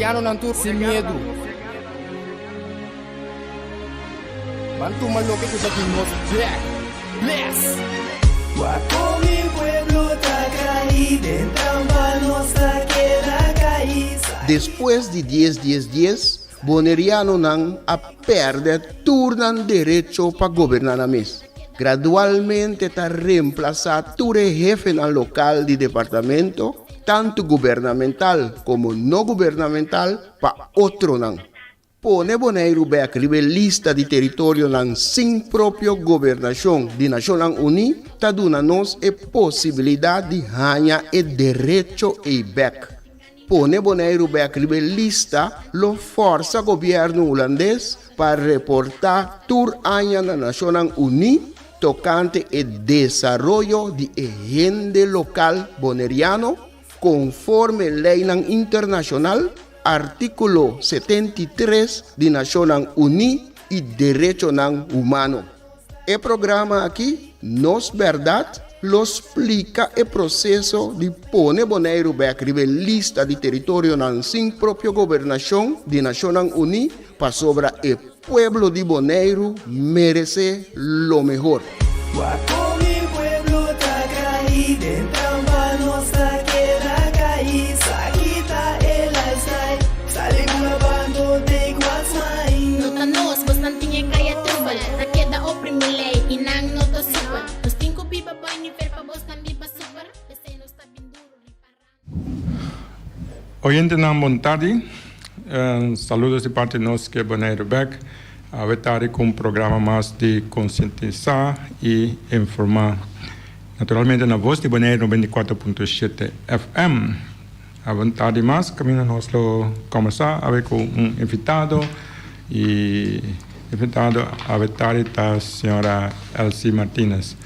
Bonerianonan tur sin miedu. Ban tuma loke ku ta di nos bek. Bless! Wak kon mi pueblo ta kai den trampa nos ta keda kai. Despues di dies dies dies, Bonerianonan a pèrdè tur nan derecho pa goberná nan mes. Gradualmente ta remplasá tur e hefenan lokal di departamento, tantu gubernamental komo no gubernamental, pa otronan. Pone Boneiru bèk riba e lista di teritorionan sin propio gobernashon di Nashonnan Uní ta duna nos e posibilidat di haña e derecho ei bèk. Pone Boneiru bèk riba e lista lo fòrsa gobièrnu hulandes pa reportá tur aña na Nashonnan Uní tokante e desaroyo di e hende lokal boneriano konforme leinan internashonal, artíkulo 73 di Nashonnan Uní i derechonan humano. E programa aki, Nos Bèrdat, lo splika e proseso di pone Boneiru bèk riba e lista di teritorionan sin propio gobernashon di Nashonnan Uní pasobra e pueblo di Boneiru meresé lo mehor. Wak kon mi pueblo ta kai den trampa nos ta keda kai sa kita e lifestyle sali bula bando take what's mine. No ta nos, bosnan tin e kaya trubel Ta keda oprimi lei i nan no ta super Nos tin ku biba boi nivel pa bosnan biba super P'esei nos ta bin duru riparando. Oyentenan bon tardi. Saludos di parti nos ke Boneiru bek. Awe tardi ku un programa mas di konsientisá i informá. Naturalmente na Voz di Boneiru 94.7 FM. Awe tardi mas kaminda nos lo kombersá awe ku un invitado i invitado awe tardi ta señora Elsie Martinez.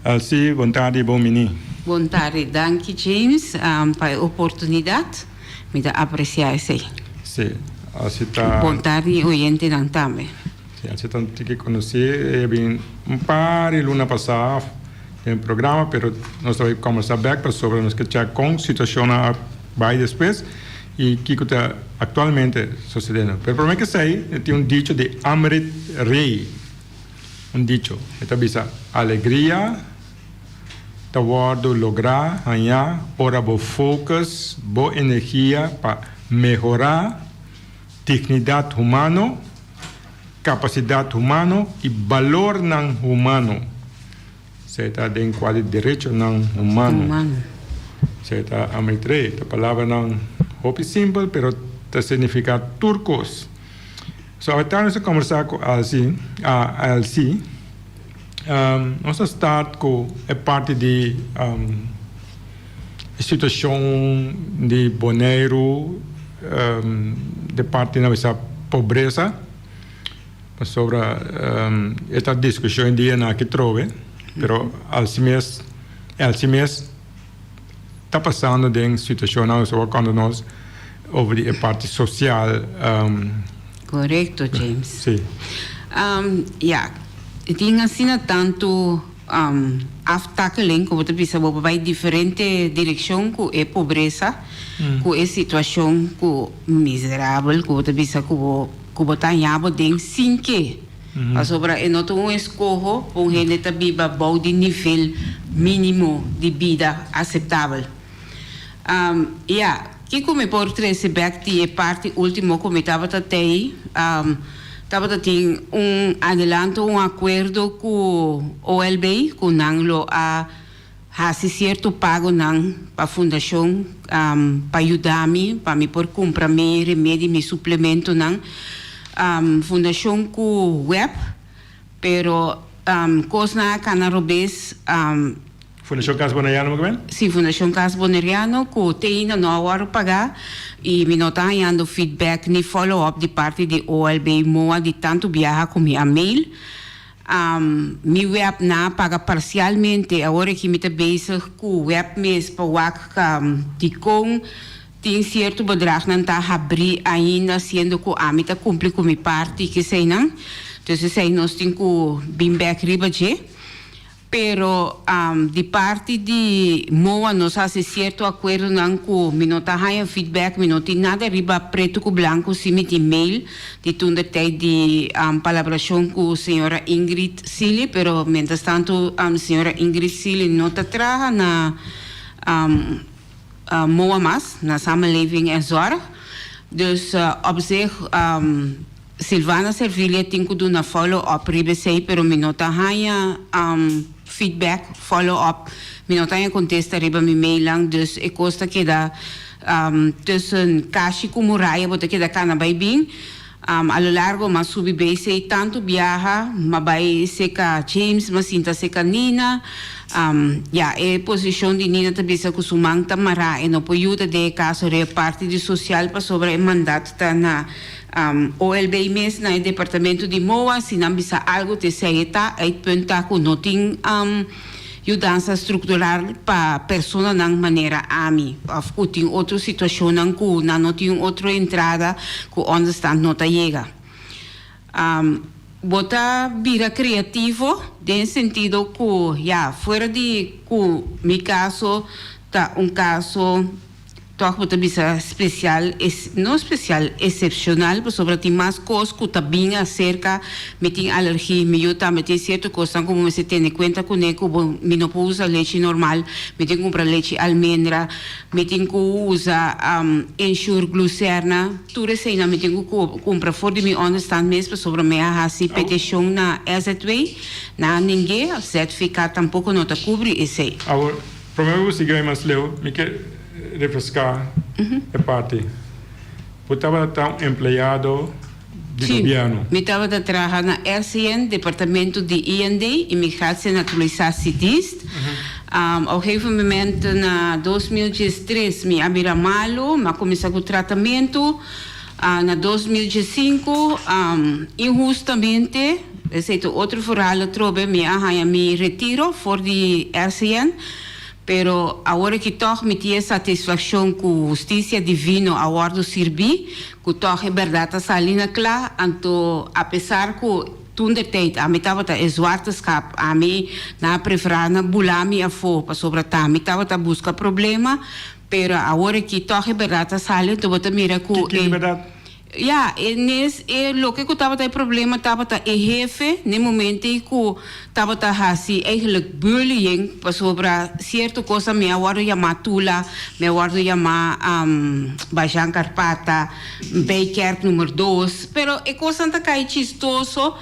Elsie, bon tardi i bon bini. Bon tardi, danki James pa e oportunidat, mi ta apresiá esei. Sí, Elsie ta. Bon tardi oyentenan tambe. Sí, Elsie ta un tiki konosí, e a bin un par di luna pasá den programa, pero nos ta bai kombersá bèk pasobra nos ke chèk kon situashonnan a bai despues i kiko ta aktualmente sosediendo. Pero promé ke esei tin un dicho di Amrit Rey. Un dicho, e ta bisa, Alegria ta wòrdu lográ hañá ora bo focus bo energia pa mehorá dignidat humano, kapasidat humano i balornan humano. Esei ta den kua di derechonan humano. Esei ta Amrit Ta palabranan hopi simpel pero ta signifiká tur kos. So awor nos a kombersá ku Elsie, Elsie, nos a start ku e parti di e situashon di Boneiru, de parti nan bisa pobresa, pasobra e ta diskushon e dianan aki trobe, pero Elsie mes, Elsie mes ta pasando den situashonnan so cuando nos over di e parti social. Korekto James. Si. Ya, tin asina tantu aftakkeling ku bo ta bisa bo por bai diferente direkshon ku e pobresa, ku e situashon ku miserabel ku bo ta bisa ku bo ku bo ta haña bo den sin ke. Pasobra e no ta un eskoho pa un hende ta biba bou di nivel mínimo di bida aseptabel. Ya, kiko mi por trese bèk di e parti último ku mi tabata tei? Tabata tin un adelanto, un akuerdo ku OLB ku nan lo a hasi sierto pagonan pa fundashon pa yuda mi pa mi por kumpra mi remedi, mi suplementonan. Fundashon ku web, pero kosnan a kana robes. Fundashon Cas Boneriano bo ke men? Si, Fundashon Cas Boneriano ku te ainda no a wòrdu pagá i mi no ta hañando feedback ni follow up di parti di OLB moa di tantu biaha ku mi a mail. Mi web nan a paga parsialmente, awor aki mi ta bezig ku web mes pa wak dikon tin sierto bedragnan ta habrí ainda siendo ku ami ta kumpli ku mi parti keseinan. Dus esei nos tin ku bin bek riba dje. Pero di parti di MOA nos a hasi sierto akuerdonan ku mi no ta haña feedback, mi no tin nada riba pretu ku blanku si mi tin mail di tun de tijd di palabrashon ku señora Ingrid Sealy, pero mientras tanto señora Ingrid Sealy no ta traha na MOA mas, na Samenleving en Zorg. Dus op zich Silvana Servilia tin ku duna follow up riba esei pero mi no ta haña feedback, follow up, mi no ta haña kontesta riba mi mailnan dus e kos ta keda tussen kashi ku muraya bo ta keda kana bai bin. A lo largo m'a subi BC tantu biaha, m'a bai seka James, m'a sinta seka Nina. Ya, e posishon di Nina ta bisa ku su man ta mará, e no por yuda den e kaso riba e parti di sosial pasobra e mandat ta na OLB mes, na e departamento di MOA. Si nan bisa algu ta esei e ta, uitpunt ta ku no tin yudansa struktural pa personanan manera ami òf ku tin otro situashonnan ku nan no tin un otro entrada ku ònderstand no ta yega. Bo ta bira kreativo den sentido ku ya fuera di ku mi kaso ta un kaso Tòg bo ta bisa spesial, no spesial, esepshonal, pasobra tin mas kos ku ta bin aserka, mi tin alergi, mi yu tambe tin sierto kosnan ku bo mester tene kuenta kuné ku bo, mi no por usa lechi normal, mi tin kumpra lechi almendra, mi tin ku usa Ensure Glucerna, tur eseinan mi tin ku kumpra for di mi ònderstant mes pasobra mi a hasi petishon na SZW, na ningué, ZVK tampoko no ta kubri esei. Awor, Promé ku bo sigui bai mas leu, mi ke refreská e parti. Bo tabata un empleado di gobièrnu. Sí, mi tabata traha na RCN, departamento di IND, Immigratie en Naturalisatiedienst. Op gegeven moment na 2013 mi a bira malu, mi a kuminsá ku tratamentu. Na 2015, inhustamente, esei ta otro verhaal atrobe, mi a haña mi retiro for di RCN, pero awor aki tòg mi tin e satisfakshon ku hustisia divino a wòrdu sirbí, ku tòg e bèrdat a sali na kla, anto apesar ku tun der tijd ami tabata e zwarte schaap, ami nan a preferá na bula mi afó pasobra ta mi tabata buska problema, Pero awor aki tòg e bèrdat a sali, anto bo ta mira ku Ki e. bèrdat? Ya, e nes e loke ku tabata e problema tabata e hefe n'e momento ei ku tabata hasi eigenlijk bullying pasobra sierto kos a mi a wòrdu yamá Tula, mi a wòrdu yamá Bajan Karpata, Bijkerk numero dos, pero e kosnan ta kai chistoso.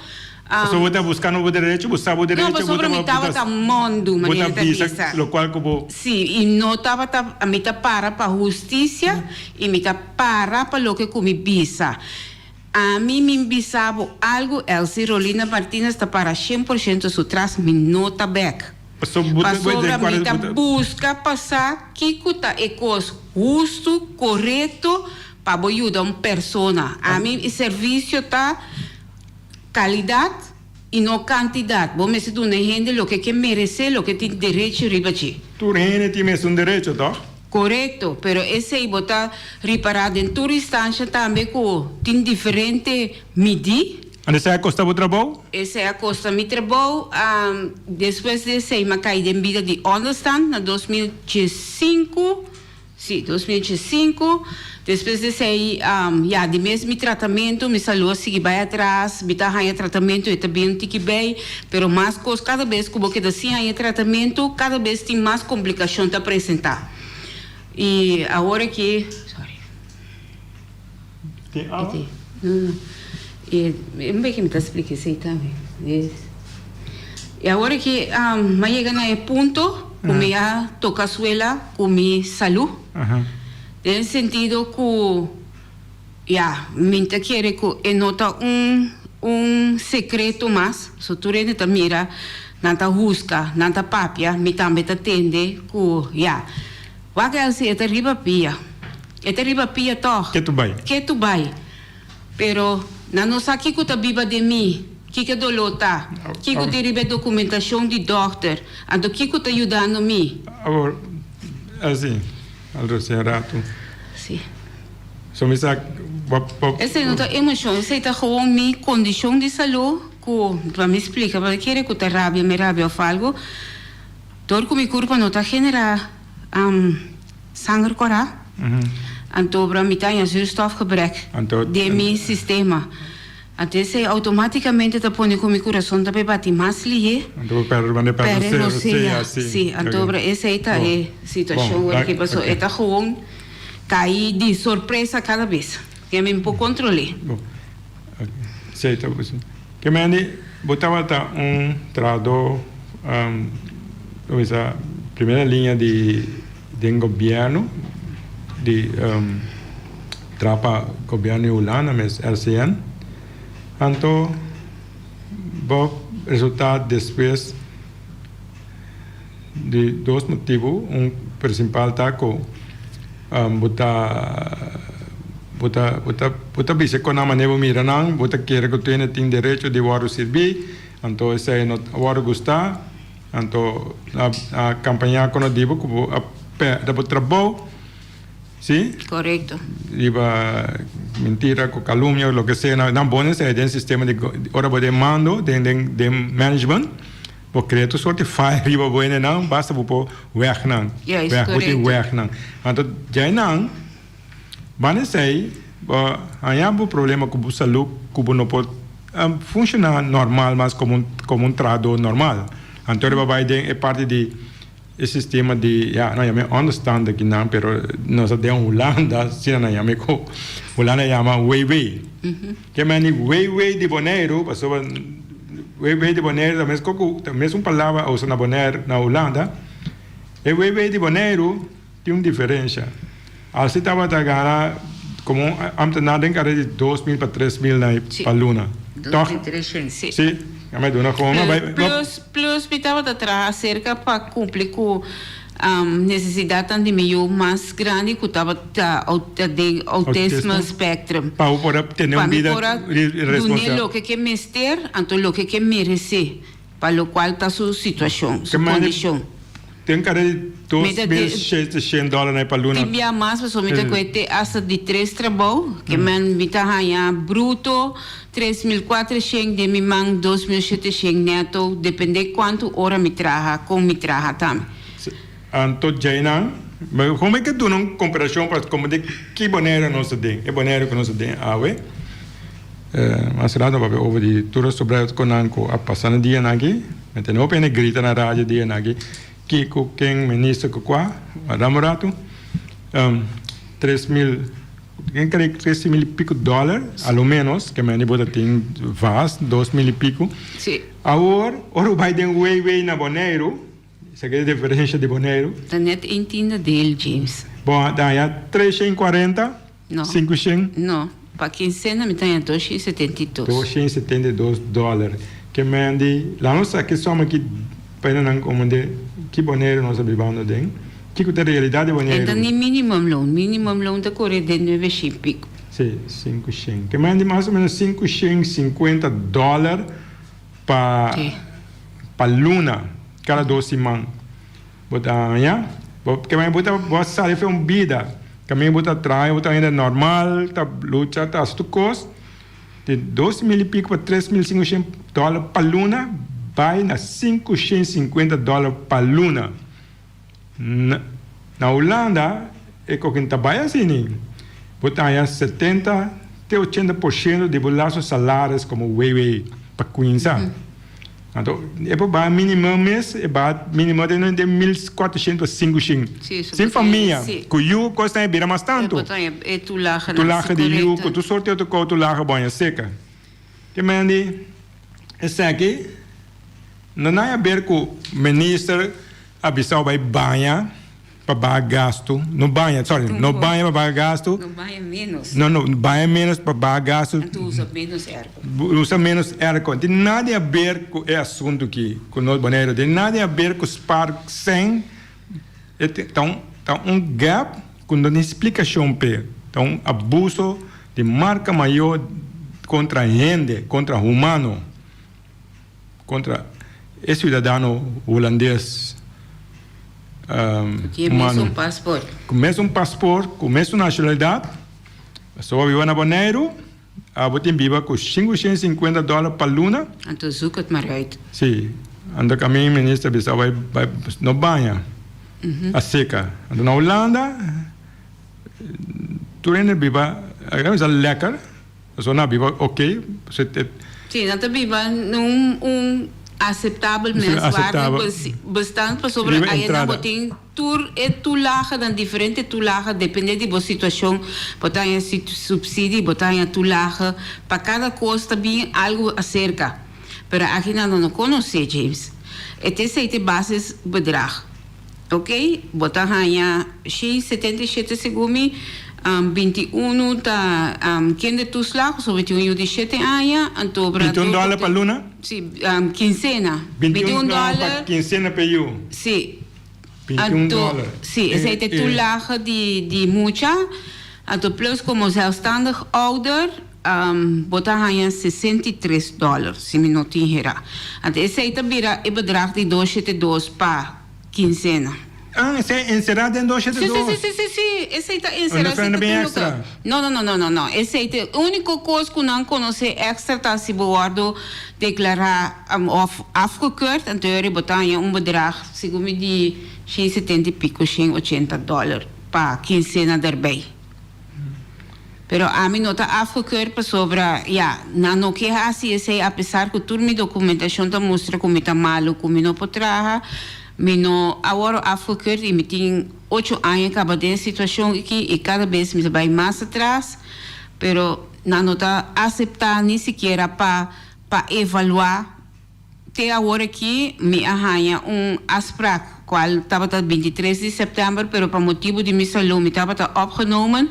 Pasobra bo ta buskando bo derecho, bo sa bo derecho, No, pasobra mi tabata mondu, bo manera ta ta bisa bisa. lokual ku bo. Sí, i no tabata, mi ta para pa hustisia i mi ta para pa loke ku mi bisa. Ami mi bisa bo algu, Elsie Rolina Martinez ta para 100% su tras, mi no ta bèk. Pasobra mi ta buska pa sa kiko ta e kos hustu, korekto pa bo yuda un persona. Ami e servisio ta. Kalidat i no kantidat. Bo mester duna e hende loke ke meresé, loke tin derecho riba dje. Tur hende tin mesun derecho, tòg? Korekto, pero esei bo ta ripará den tur instansha tambe ku tin diferente midí. Anto esei a kosta bo trabou? Esei a kosta mi trabou. Despues di esei mi a kai den bida di ònderstand na 2005. Sí, 2005. Despues di esei, ya, di mes mi tratamentu, mi salú a sigui bai atras, mi ta haña tratamentu, e ta bin un tiki bei, pero mas kos, kada bes ku bo keda sin haña tratamentu, kada bes tin mas komplikashon ta presentá. I awor aki, sorry. Tin awa? No, no. E, un beki mi ta splika esei tambe. E awor aki mi a yega na e punto ku mi a toka suela ku mi salú. Den sentido ku, ya, mi ta kere ku e no ta un un sekreto mas. So tur hende ta mira, nan ta husga, nan ta papia, mi tambe ta tende ku, ya. Wak Elsie, e ta riba pia. E ta riba pia tòg. Ke tu bai. Ke tu bai. Pero nan no sa kiko ta biba den mi, kiko e doló ta, kiko tin riba e dokumentashon di dòkter, anto kiko ta yudando mi. Awor, Elsie, al rosea ratu. Si. So mi sa, bo, bo. Esei no ta emoshon, esei ta gewoon mi kondishon di salú. ku, pa mi splika, pa mi kere ku ta rabia mi rabia òf algu, dor ku mi kurpa no ta generá sanger kòrá, anto bra mi ta haña zuurstofgebrek den mi sistema. Anto esei outomátikamente ta pone ku mi kurason ta bai bati mas lihé. Anto bo pèrdè manda pèrdè Pèrdè rosea, sí. Anto bra esei ta e situashon wor aki pasobra e ta gewoon kai di sorpresa kada bes. Ke mi por kontrol'é. Bon, esei ta bo. Ke mende bo tabata un trahadó bo bisa primera liña di den gobièrnu di. Traha pa gobièrnu di Hulanda mes, RCN. Anto bo resultá despues di dos motibu. Un prinsipal ta ku bo ta bo ta bo ta bo ta bisa ku nan manera bo mira nan, bo ta kere ku tur hende tin derecho di wòrdu sirbí, anto esei no a wòrdu gustá, anto a kampañá ku no di bo ku bo a pèrdè bo trabou. Sí? Korekto. Riba mentira ku kalumnia loke sea nan pone esei den sistema di ora bo den mando den den den management bo krea tur sorti faya riba bo hendenan basta bo por wèg nan. Ja, is Wèg bo tin korekto. wèg nan. Anto djainan banda esei bo haña bo problema ku bo salú ku bo no por funshoná normal mas komo un komo un trahadó normal. Anto riba bai den e parti di. E sistema di, ya, nan yama e onderstand aki nan, pero nos a den Hulanda, asina nan yama e ku Hulanda yama WW. Ke meni WW di Boneiru, pasobra WW di Boneiru ta mes ku, ta mes un palabra a usa na Bonaire, na Hulanda. E WW di Boneiru tin un diferensha. Asi tabata gana komo un ambtenaar den kare di 2000 pa 3000 na pa luna. Tòg? Sí. Sí, a mi duna komo a bai. Plus, plus mi tabata traha serka pa kumpli ku nesesidatnan di mi yu mas grandi ku tabata den autisme spectrum. Pa bo por a tene un bida Pa mi por a dun'é loke ke mester, anto loke ke meresé. Pa lokual ta su situashon, su kondishon. Ten kada di 2700 dòler na e pa luna. Tin bia mas pasobra mi ta kohe te asta di tres trabou, ke men mi ta haña bruto 3400 den mi man 2700 nèto, depende kuantu ora mi traha, kon mi traha tambe. Anto djainan, kon mi ke duna un komparashon pa komo di ki Boneiru nos ta den, e Boneiru ku nos ta den awe. Mas rato papia over di tur e sobrado ku nan ku a pasa na dianan aki. Mi tene hopi hende grita na radio dianan aki, kiko, ken, minister ku kua. Dam un rato, 3000, ken kere 3000 i piko dòler, a lo menos, ke mende bo ta tin vast, 2000 i piko. Awor, ora bo bai den Weiwei na Boneiru, Esaki e diferensha di Boneiru. Ta net een tiende deel, James. Bo a daña 340, No. 500. No. Pa kinsena mi ta haña 272. 272 dòler. Ke men di, laat nos sa ki sòma ki pena nan komo de ki Boneiru nos a bibando den. Kiko ta realidat di Boneiru? E ta ni minimumloon. Minimumloon ta kore den nuebe shen piko. Si, 500. Ke men di mas o menos 550 dòler pa pa luna kada dos siman bo ta haña bo ke bo ta bo a sali for un bida kaminda bo ta traha bo ta hende normal ta lucha ta hasi tur kos di 2000 i piko pa 3500 dòler pa luna bai na 550 dòler pa luna. Na Hulanda e koken ta bai asini, bo ta haña 70 te 80 por shento di bo laso salaris komo WW pa kuminsá. Anto e por baha minimum mes, e baha minimum te den 1400 pa 500. Sin famia, ku yu kos ta bira mas tantu. Tulahe di yu ku tur sorti otro kos tulahe bo haña seka. Ke men di esaki no na haber ku minister a bisa bo bai baña pa baha gastu, no baña, sorry, no baña pa baha gastu. No baña menos. No, no, baña menos pa baha gastu. Anto usa menos airco. Usa menos airco. Tin nada di haber ku e asuntu aki, ku nos Boneiru. Tin nada di haber ku spaar sèn. E ta un, ta un gap ku no tin splikashon p'e. Ta un abuso di marka mayor kontra hende, kontra humano. Kontra e siudadano hulandes Ku tin e mesun pasport. Ku mesun pasport, ku mesun nashonalidat, pasobra biba na Boneiru. Abo tin biba ku 550 dòler pa luna. Anto zoek het maar uit. Si, anto kamin minister bisa bai bai no baña, a seka. Anto na Hulanda tur hende biba, a bisa lèker. Pasobra nan a biba ok. Sí, nan ta biba un un aceptabel menswaardig bestaan pasobra aya nan bo tin tur e toelagenan, diferente toelage depende di bo situacion, bo ta haña subsidie, bo ta haña toelage, pa cada cos ta bin algo acerca. Pero aki nan no conoce, James. E ta esey ta e basisbedrag. Ok, bo ta haña shi 77 segun mi, 21 ta kindertoeslag, so 21 yu di shete aña, anto bra 21 dòler pa luna? Si, kinsena. 21 dòler pa kinsena pa yu? Si. 21 dòler. Si, esei ta e toelage di mucha, anto plus komo zelfstandig ouder, Bo ta haña 63 dòler, si mi no tin herá. Anto esei ta bira e bedrag di dos shete dos pa kinsena. Ah, esei enserá den dos shete Sí, dos? sí, sí, sí, sí, esei ta enserá, No esei ta bin tur èkstra? loke. No, no, no, no, no, no. Esei ta e úniko kos ku nan konosé èkstra ta si bo wòrdu deklará òf afgekeurd, anto e ora bo ta haña un bedrag, segun mi di shen setenta i piko, shen ochenta dòler pa kinsena derbei. Pero ami no ta afgekeurd pasobra, ya, nan no ke hasi esei apesar ku tur mi dokumentashon ta mustra ku mi ta malu, ku mi no por traha. Mi no a wòrdu afgekeurd i mi tin ocho aña kaba den e situashon aki i kada bes mi ta bai mas atras, pero nan no ta aseptá ni sikiera pa pa evaluá. Te awor aki mi a haña un afspraak cual tabata 23 di september pero pa motibu di mi salud mi tabata opgenomen,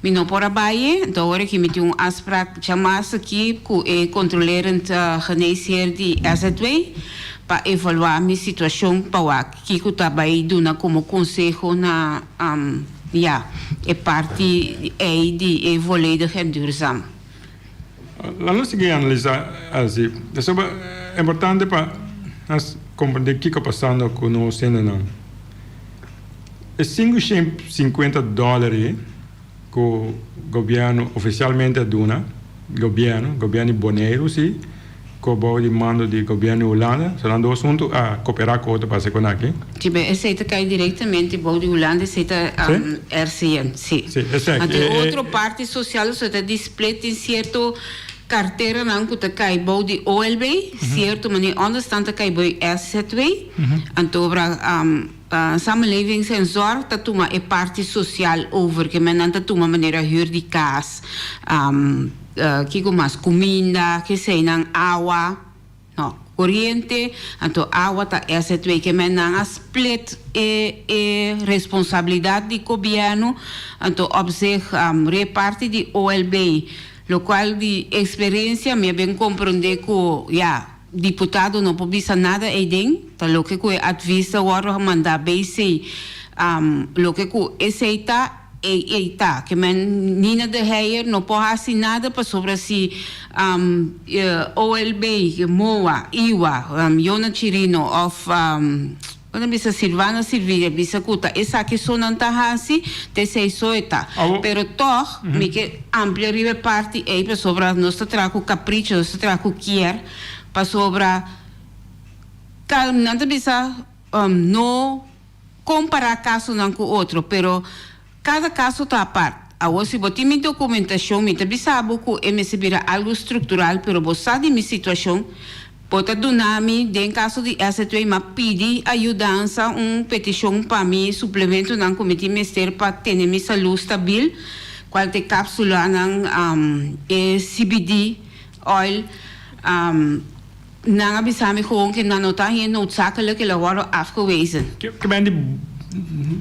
mi no por a bai. Enton awor aki mi tin un afspraak djamas aki cu e controlerend geneesheer di SZW pa evalua mi situacion pa wak kico ta bai duna como conseho na ya e parti ey di e volledig en duurzaam. Laat nos sigui analisá asi. Pasobra e importante pa nos komprendé kiko pasando ku nos hendenan. E 550 dòler ei ku gobièrnu ofisialmente a duna, gobièrnu, gobièrnu di Boneiru si, ku bou di mando di gobièrnu di Hulanda, so nan dos huntu a koperá ku otro pa hasi kon aki. Si, pero esei ta kai direktamente bou di Hulanda, esei ta RCN, si. Si, esaki. Anto e otro parti sosial so ta di split tin sierto karteranan ku ta kai bou di OLB, sierto manera onderstand ta kai bou di SZW, anto obra Samenlevings en Zorg ta tuma e parti sosial over, ke men nan ta tuma manera hür di kas, Kiko mas? Kuminda, keseinan, awa, no, koriente, anto awa ta SZW. Ke men nan a split e e responsabilidat di gobièrnu, anto op zich reparti di OLB, lokual di eksperensia mi a bin komprondé ku ya, diputado no por bisa nada eiden, ta loke ku e advis ta wòrdu mandá BC, loke ku esei ta. Ey ey ta ke men Nina de Heyer no por hasi nada pasobra si OLB, moa, Iwa, Yona Chirino of bo ta bisa Silvana Silviria bisa ku ta esaki so nan ta hasi ta esey so e ta. Pero tog mi ke amplia riba e parti ey pasobra nos ta traha ku kapricho nos ta traha ku kier pasobra nan ta bisa no Kompará kasonan ku otro, pero kada kaso ta apart. Awor si bo tin mi dokumentashon, mi ta bisa bo ku e mester bira algu struktural, pero bo sa di mi situashon, bo ta duna mi, den kaso di SZW, m'a pidi ayudansa, un petishon pa mi suplementonan ku mi tin mester pa tene mi salú stabil, kual ta e kapsulanan, e CBD oil. Nan a bisa mi gewoon ke nan no ta hende noodzakelijk el a wordo afgewezen. Ke ben di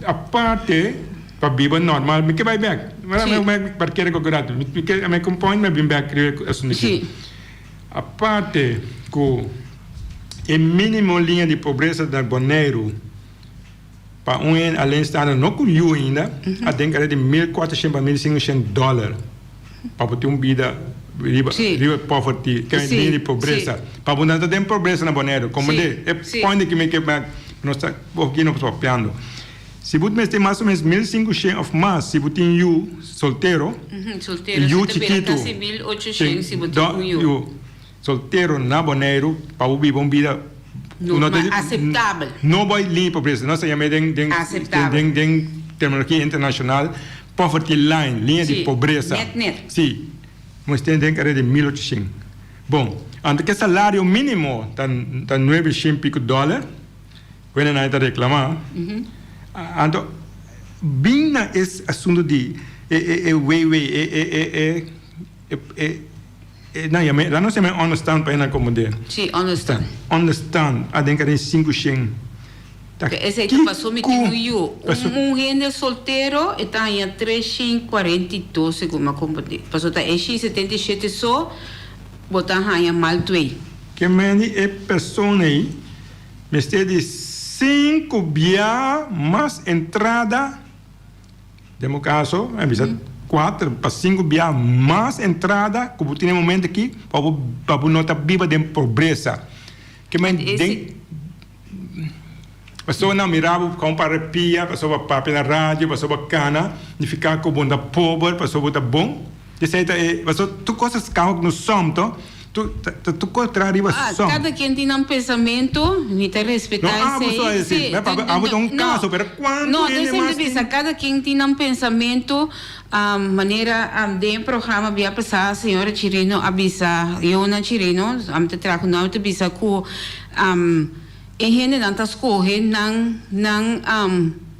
aparte pa biba normal mi ke bai bek. Si. Mi parkera koke rato. Mi ke mi ke un point mi a bin bek riba e asunto aki. Si. Aparte ku e minimo liña di pobresa na Boneiru pa un hende alleenstaande no ku yu ainda a den kare di 1400 pa 1500 dòler. Pa bo tin un bida riba riba poverty, ke liña di pobresa. Pa bo no ta den pobresa na Boneiru. Komprendé? E point aki mi ke nos ta aki nos papiando. Si bo mester mas o menos 1500 òf mas si bo tin yu soltero, Soltero, yu si ta bira chikitu, kasi 1800 si bo tin un yu. yu soltero na Boneiru pa bo biba un bida Normal, aseptabel. No bai liña pobresa, nos ta yama den den Aseptabel. den den terminologia internashonal poverty line, liña di Sí, pobresa. net net. Sí, mester den kare di 1800. Bon, anto ke salario minimo ta ta 900 pico dòler. Wende nan ta reclama. Anto bin na es asunto di e e e WW e e e e e e e nan yama nan no se yama onderstand pa nan komprende. Si, onderstand. Onderstand a den karen 500. Ta Ke esei ta paso mi tin un yu. Un un hende soltero e ta haña 342 segun mi a komprende. Paso ta e 177 so bo ta haña mal twee. Ke meni e persona ei Mester di sinku bia mas entrada, den bo kaso a bisa kuater pa sinku bia mas entrada ku bo tin e momento aki pa bo pa bo no ta biba den pobresa. Ke men den pasobra nan mira bo kon pa repia, pasobra bo papia na radio, pasobra bo kana, nifiká ku bo no ta pober, pasobra bo ta bon. Esei ta e pasobra tur kos ta skaba ku nos sòm to. Tu ta tu kos traha riba Ah, sòm. kada ken tin nan pensamentu, mi ta respetá No abo esei. so a Sí, esei. tu, Abo tu, abo ta un no. kaso, pero kuantu No, hende esei mi mas ta bisa, tin? kada ken tin nan pensamentu, manera den e programa bia pasá señora Chirino a bisa, Yona Chirino, ami ta traha ku nan, mi ta bisa ku E hendenan ta skohe nan nan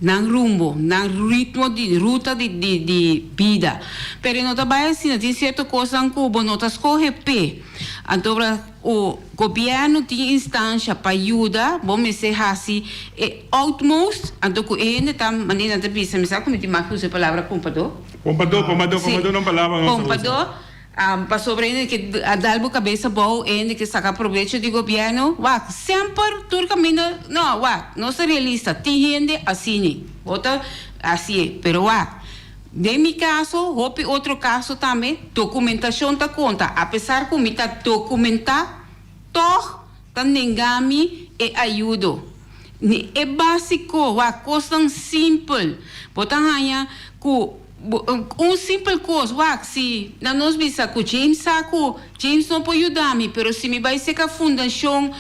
nan rumbo, nan ritmo di ruta di di di bida. Pero e no ta bai asina, tin sierto kosnan ku bo no ta skohe p'e. Anto ora ku gobièrnu tin instansha pa yuda, bo mester hasi e utmost, anto ku e hende ta manera nan ta bisa, mi sa ku mi tin mag usa e palabra kompadó? Kompadó, kompadó, Si, kompadó no un palabra nos ta usa. kompadó. Pasobra hende ke a dal bo kabes abou, hende ke saka probecho di gobièrnu, wak, semper tur kaminda, no, wak, nos ta realista, tin hende asini, bo ta hasié, pero wak, den mi kaso, hopi otro kaso tambe, dokumentashon ta konta, apesar ku mi ta dokumentá, tòg ta nenga mi e ayudo. Ni e básiko, wak, kosnan simpel, bo ta haña ku. Un simpel kos, wak, si na nos bisa ku James sa ku James no por yuda mi, pero si mi bai seka fundashon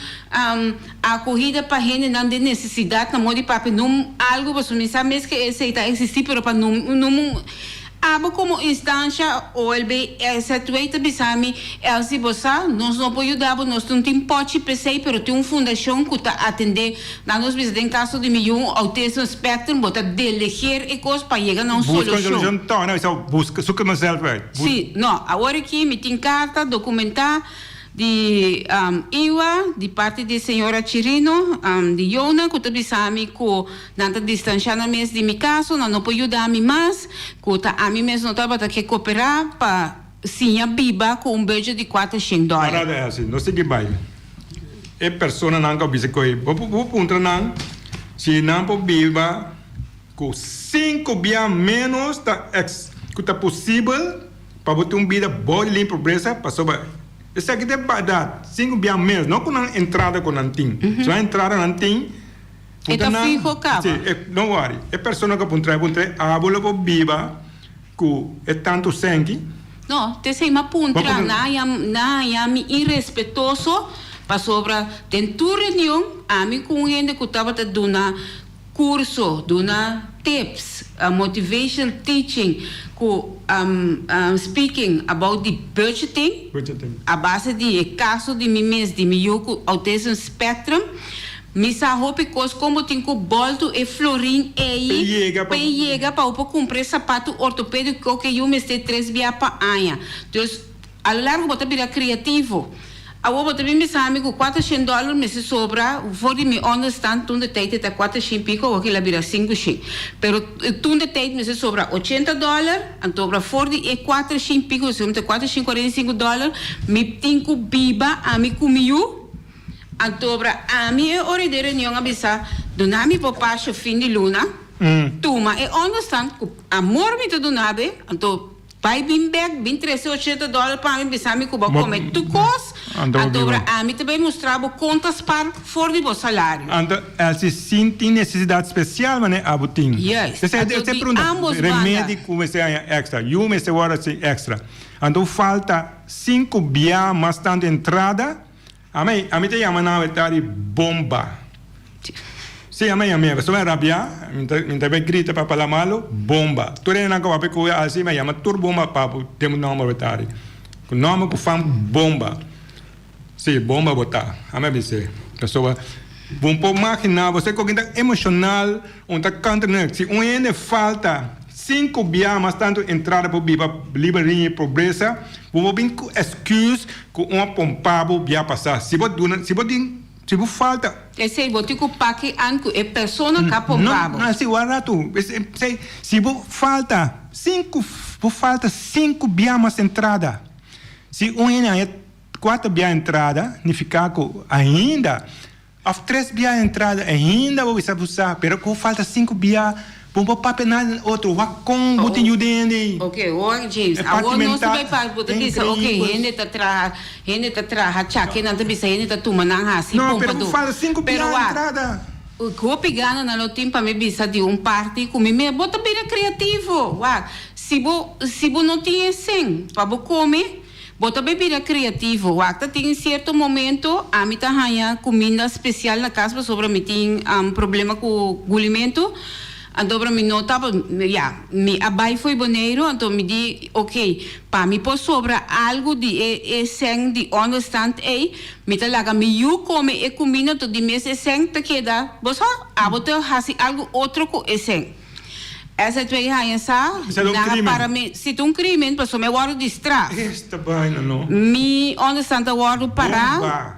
akohida pa hendenan den nesesidat na moda di papia num algu pasobra mi sa mes ke esei ta eksistí pero pa num num abo komo instansha OLB SZW ta bisa mi Elsie bo sa nos no por yuda bo nos no tin pòchi p'esei pero tin un fundashon ku ta atendé Na nos bisa den kaso di mi yu un autism spectrum bo ta delegeer e kos pa yega na un Buska un solushon. solushon tòg na bisa buska zoek het maar zelf uit. Bus. Sí, no, awor aki mi tin karta dokumentá di IWA di parti di señora Chirino di Yona ku ta bisa mi ku nan ta distanshá nan mes di mi kaso, nan no por yuda mi mas, ku ta ami mes no tabata ke koperá pa siña biba ku un budget di 400 dòler. Parada e hasi, no sigui bai. E personanan ku a bisa ku ei, bo por puntra nan si nan por biba ku sinku bia ménos ta eks ku ta posibel pa bo tin un bida bou di lin pobresa, pasobra esaki ta e bèrdat, sinku bia ménos, no ku nan entrada ku nan tin, si nan entrada nan tin, E puntra ta nan, fiho kaba. si, e, no wòri, e persona ku a puntra e puntra abo lo por biba Ku e tantu senki. No, t'esei m'a puntra, nan a nan a yami irespetoso pasobra den tur reunion ami ku un hende ku tabata duna kurso, duna tips, motivational teaching ku speaking about di budgeting, a base di e kaso di mi mes, di mi yu ku autism spectrum. Mi sa hopi kos kon bo tin ku bòltu e florin ei pa e yega pa bo por kumpra e sapatu ortopédiko ku e yu mester tres bia pa aña. Dus, a lo largo bo ta bira kreativo. Awor bo ta bin bisa mi ku kuatershen dòler mester sobra for di mi ònderstant tun de teit e ta kuatershen piko awor kila bira sinkushen. Pero tun de teit mester sobra ochenta dòler, anto obra for di e kuatershen piko, si ta kuatershen kuarenta i sinku dòler, mi tin ku biba ami ku mi yu. Antobra ami e ora di reunion a bisa, Duna mi bo pasho fin di luna, tuma e onderstand ku amor mi ta duna be, anto. Bai bin bek, bin trese ochenta dòler pa mi, bisa mi ku bo a kome tur kos, anto ora ami ta bai mustra bo kon ta spar for di bo salario. Anto Elsie sin tin nesesidat spesial manera abo tin. Juist. Esei Anto esei di pregunta, ambos banda. remedi ku mester haña extra, yu mester wòrdu hasi extra. Anto falta sinku bia mas tantu entrada, Ami, ami ta yama nan awetá di bomba. Sí, ami a yam'é. Pasobra mi a rabiá, mi ta, mi ta bai grita pa palabra malu, bomba. Tur hendenan ku papia ku asi, mi a yama tur bomba pa bo den bo nòmber awetá di. Ku nòmber ku fam, bomba. Sí, bomba bo ta. Ami a bis'é. Pasobra bo por maginá bo, ku algin ta emoshonal, un ta kanta, si un hende falta. Sin ku bia mas tantu entrada por biba liber riña i pobresa, bo por bin ku excuse ku un a pompa bo bia pasa. Si bo duna, si bo tin, si bo falta. Esei bo tin ku paki an ku e persona ka pompa bo. No, no, si wak ratu. Esei, si bo falta, sin ku bo falta sin ku bia mas entrada. Si un hende haña kuater bia entrada, nifiká ku ainda. Of tres bia entrada ainda bo bisa bo sa, pero ku falta sinku bia bo por papia nada den otro, wak kon bo tin yuda hende ei. Ok, wak James, E parti awor nos ta mental bai pa bo ta bisa ok increíbel. hende ta traha, hende ta traha chake nan ta bisa hende ta tuma nan hasi No, pero pompa bo do. falta sinku bia Pero wak, entrada. hopi gana nan lo tin pa mi bisa di un parti ku mi me bo ta bira creativo, wak, si bo si bo no tin e sen pa bo kome, Bo ta bay bira creativo. Wak ta tin cierto momento ami ta haña cuminda special na cas pasobra mi tin problema cu gulimento. Anto ora mi no taba, ya, mi a bay fo'i Boneiru anto mi di ok, pa mi por sobra algo di e e sèn di onderstand ey, mi ta laga mi yu come e cuminda anto di mes e sèn ta keda, bo sa, abo ta haci algo otro cu e sèn. SZW haña sa, Esei ta un nan a crimen. para mi, si ta un crimen, pasobra mi a wòrdu di straf. Esta baina no. Mi onderstand a wòrdu pará, Bomba.